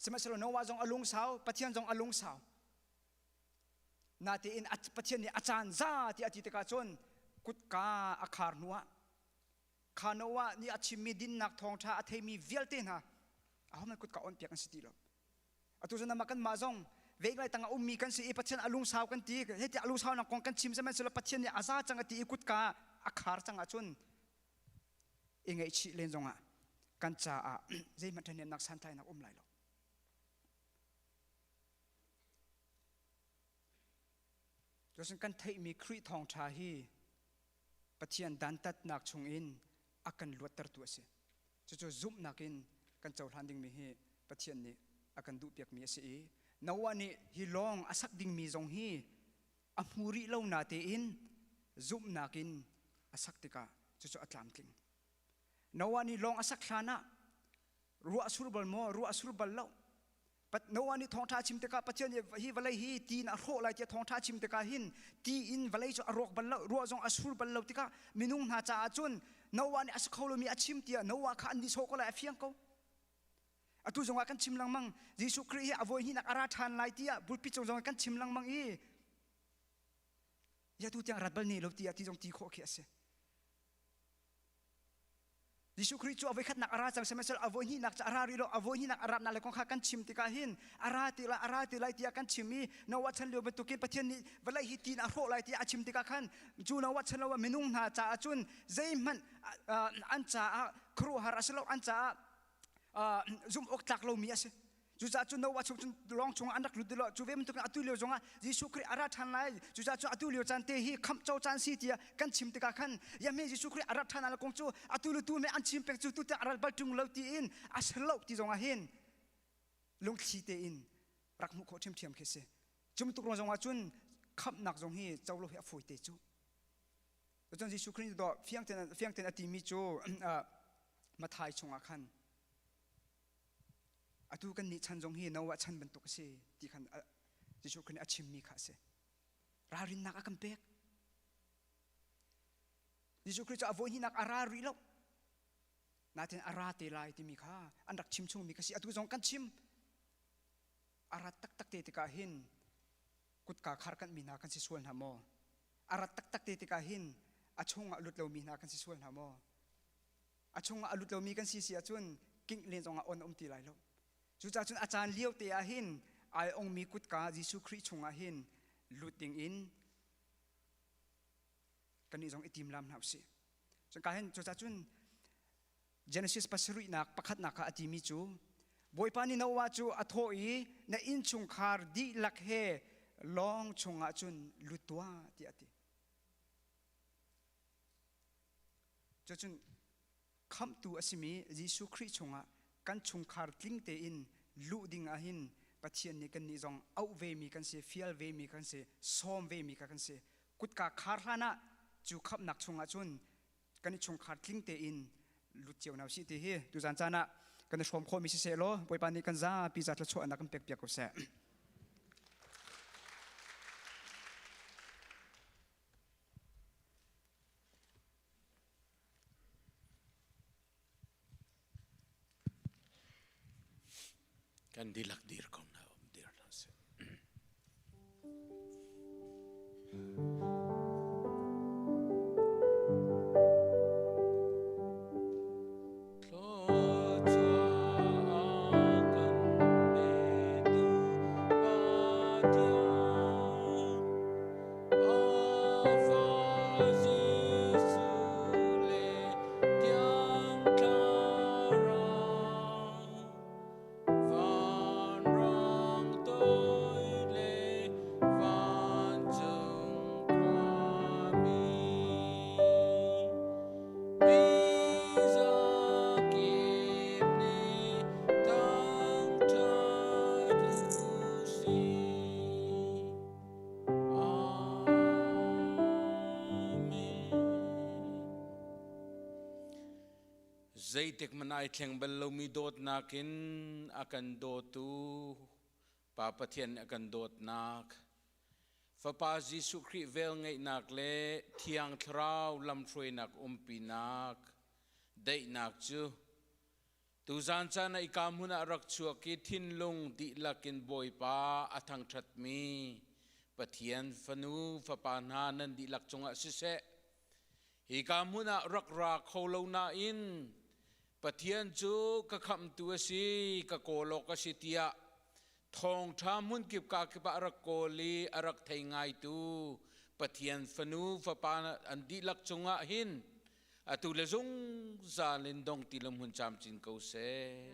Sihmanhsehlaw Noah zong a lungsau, Pathian zong a lungsau. Natein Pathian nih a caan za ti a ti tikah cun kutka a khar hnuah kha Noah nih a chimmi dinnak thawngṭha a theimi vialte hna ahohmanh kutka on piak an si ti lo. Atu cun amah kanmah zong veiklai tang a ummi kan si i Pathian a lungsau kan ti hei ti a lungsaunak kong kan chim sihmanhsehlaw Pathian nih a za cang a ti i kutka a khar cang ahcun i ngaihchih len zongah kan caah zeihmanh ṭhahnemnak santlainak um lai lo. Cucun kan theihmi Khrih thawngṭha hi Pathian dantatnak chungin a kan luattertu a si. Cucu zumhnak in kan cohlan dingmi hi Pathian nih a kan duhpiakmi a si i Noah nih hi lawng a sak dingmi zong hi a hmu rih lo natein zumhnak in a sak tikah cucu a tlamtling. Noah nih lawng a sak hlan ah ruah a sur bal maw? Ruah a sur bal lo. Noah nih thawngṭha a chim tikah Pathian nih hi vawlei hi ti in a hrawh lai tiah thawngṭha a chim tikah hin ti in vawlei cu a rawk bal lo, ruah zong a sur bal lo tikah minung hna caah cun Noah nih a si kho lomi a chim tiah Noah kha an nihsawh ko lai a fiang ko. Atu zongah kan chim lengmang Jesuh Khrih hi a voi hnihnak a ra ṭhan lai tiah pulpit cung zong kan chim lengmang i ya tu tiang rat bal ne lo tiah ti zong ti khawh khi a si. Jesuh Khrih cu a voikhatnak a ra cang sihmanhsehlaw a voi hnihnak cu a ra rih lo a voi hnihnak a ratnak le kong kha kan chim tikah hin a ra ti lai a ra ti lai tiah kan chim i Noah chan lio bantukin Pathian nih vawlei hi tiin a hrawh lai tiah a chim tikah khan cu Noah chan lo ah minung hna caah cun zeihmanh an caah khuaruahhar a si lo an caah zumh awk tlak lomi a si. Cucaah cu Noah chung cun lawng chungah an rak lut lo. Cu ve bantukin atu lio zongah Jesuh Khrih a ra ṭhan lai. Cucaah cu atu lio caan te hi khamh co caan si tiah kan chim tikah khan yahme Jesuh Khrih a rat ṭhan lai kong cu atu le tu me an chim peng cu tu tiang a rat bal ṭung lo tiin a si lo ti zongah hin lungthli tein rak hmuh khawh ṭhiamṭhiam khi si. Cu bantuk ruang zongah cun khamhnak zong hi co lo hi a fawi te cu. Cun Jesuh Khrih nih fiang tein fiang tein a timi cu Mathai chungah khan Atu kan nih chan zong hi Noah chan bantuk a si ti khan Jesuh Khrih nih a chimmi kha a si. Ralrinnak a kan pek. Jesuh Khrih cu a voihnihnak a ra rih lo. Nain a ra te lai timi kha an rak chim chungmi kha si. Atu zong kan chim. A rat taktak te tikah hin kutka khar kanhmi hna kan si sual hna maw? A rat taktak te tikah hin a chungah lut lomi hna kan si sual hna maw? A chungah a lut lomi kan si si ahcun kingh len zongah on a um ti lai lo. Cucaah cun a caan lio te ah hin ai ongmi kutka Jesuh Khrih chungah hin lut ding in kannih zong i timlam hna usih. Cun ka hin cucaah cun Genesis pasarihnak pakhatnak kha a timi cu Bawipa nih Noah cu a thawh i na innchungkhar dihlak he lawng chungah cun lut tuah tiah a ti. Cucun khamhtu a simi Jesuh Khrih chungah kan chungkhar tling tein luh ding ahhin Pathian nih kannih zong auh vemi kan si, fial vemi kan si, sawm vemi kha kan si. Kutka khar hlan ah cu khamhnak chungah cun kan i chungkhar tling tein lut cio hna usih ti hi tuzan caan ah kan i hrawm khawhmi siseh law Bawipa nih kan zapi za thluachuahnak kan pek piak ko seh. Kan dihlak dir ko hna um dir hna sih. Zeitik hmanh ai thleng bal lomi dawtnak in a kan dawtu Pa Pathian nih a kan dawtnak Fapa Jesuh Khrih velngeihnak le Thiang Thlarau lamhruainak umpinak daihnak cu Tuzaan caan ah ika hmun ah rak chuak i thinlung dihlak in Bawipa a thangṭhatmi Pathian fanu fapa hna nan dihlak cungah siseh, hika hmun ah rak ra kho lo nain Pathian cu ka khamhtu a si, ka kawl awk a si tiah thawngṭha hmunkip kakip ah rak kawl i a rak thei ngaitu Pathian fanu fapa an dihlak cungah hin atu le zungzal in dong ti lo hmun camcin ko seh.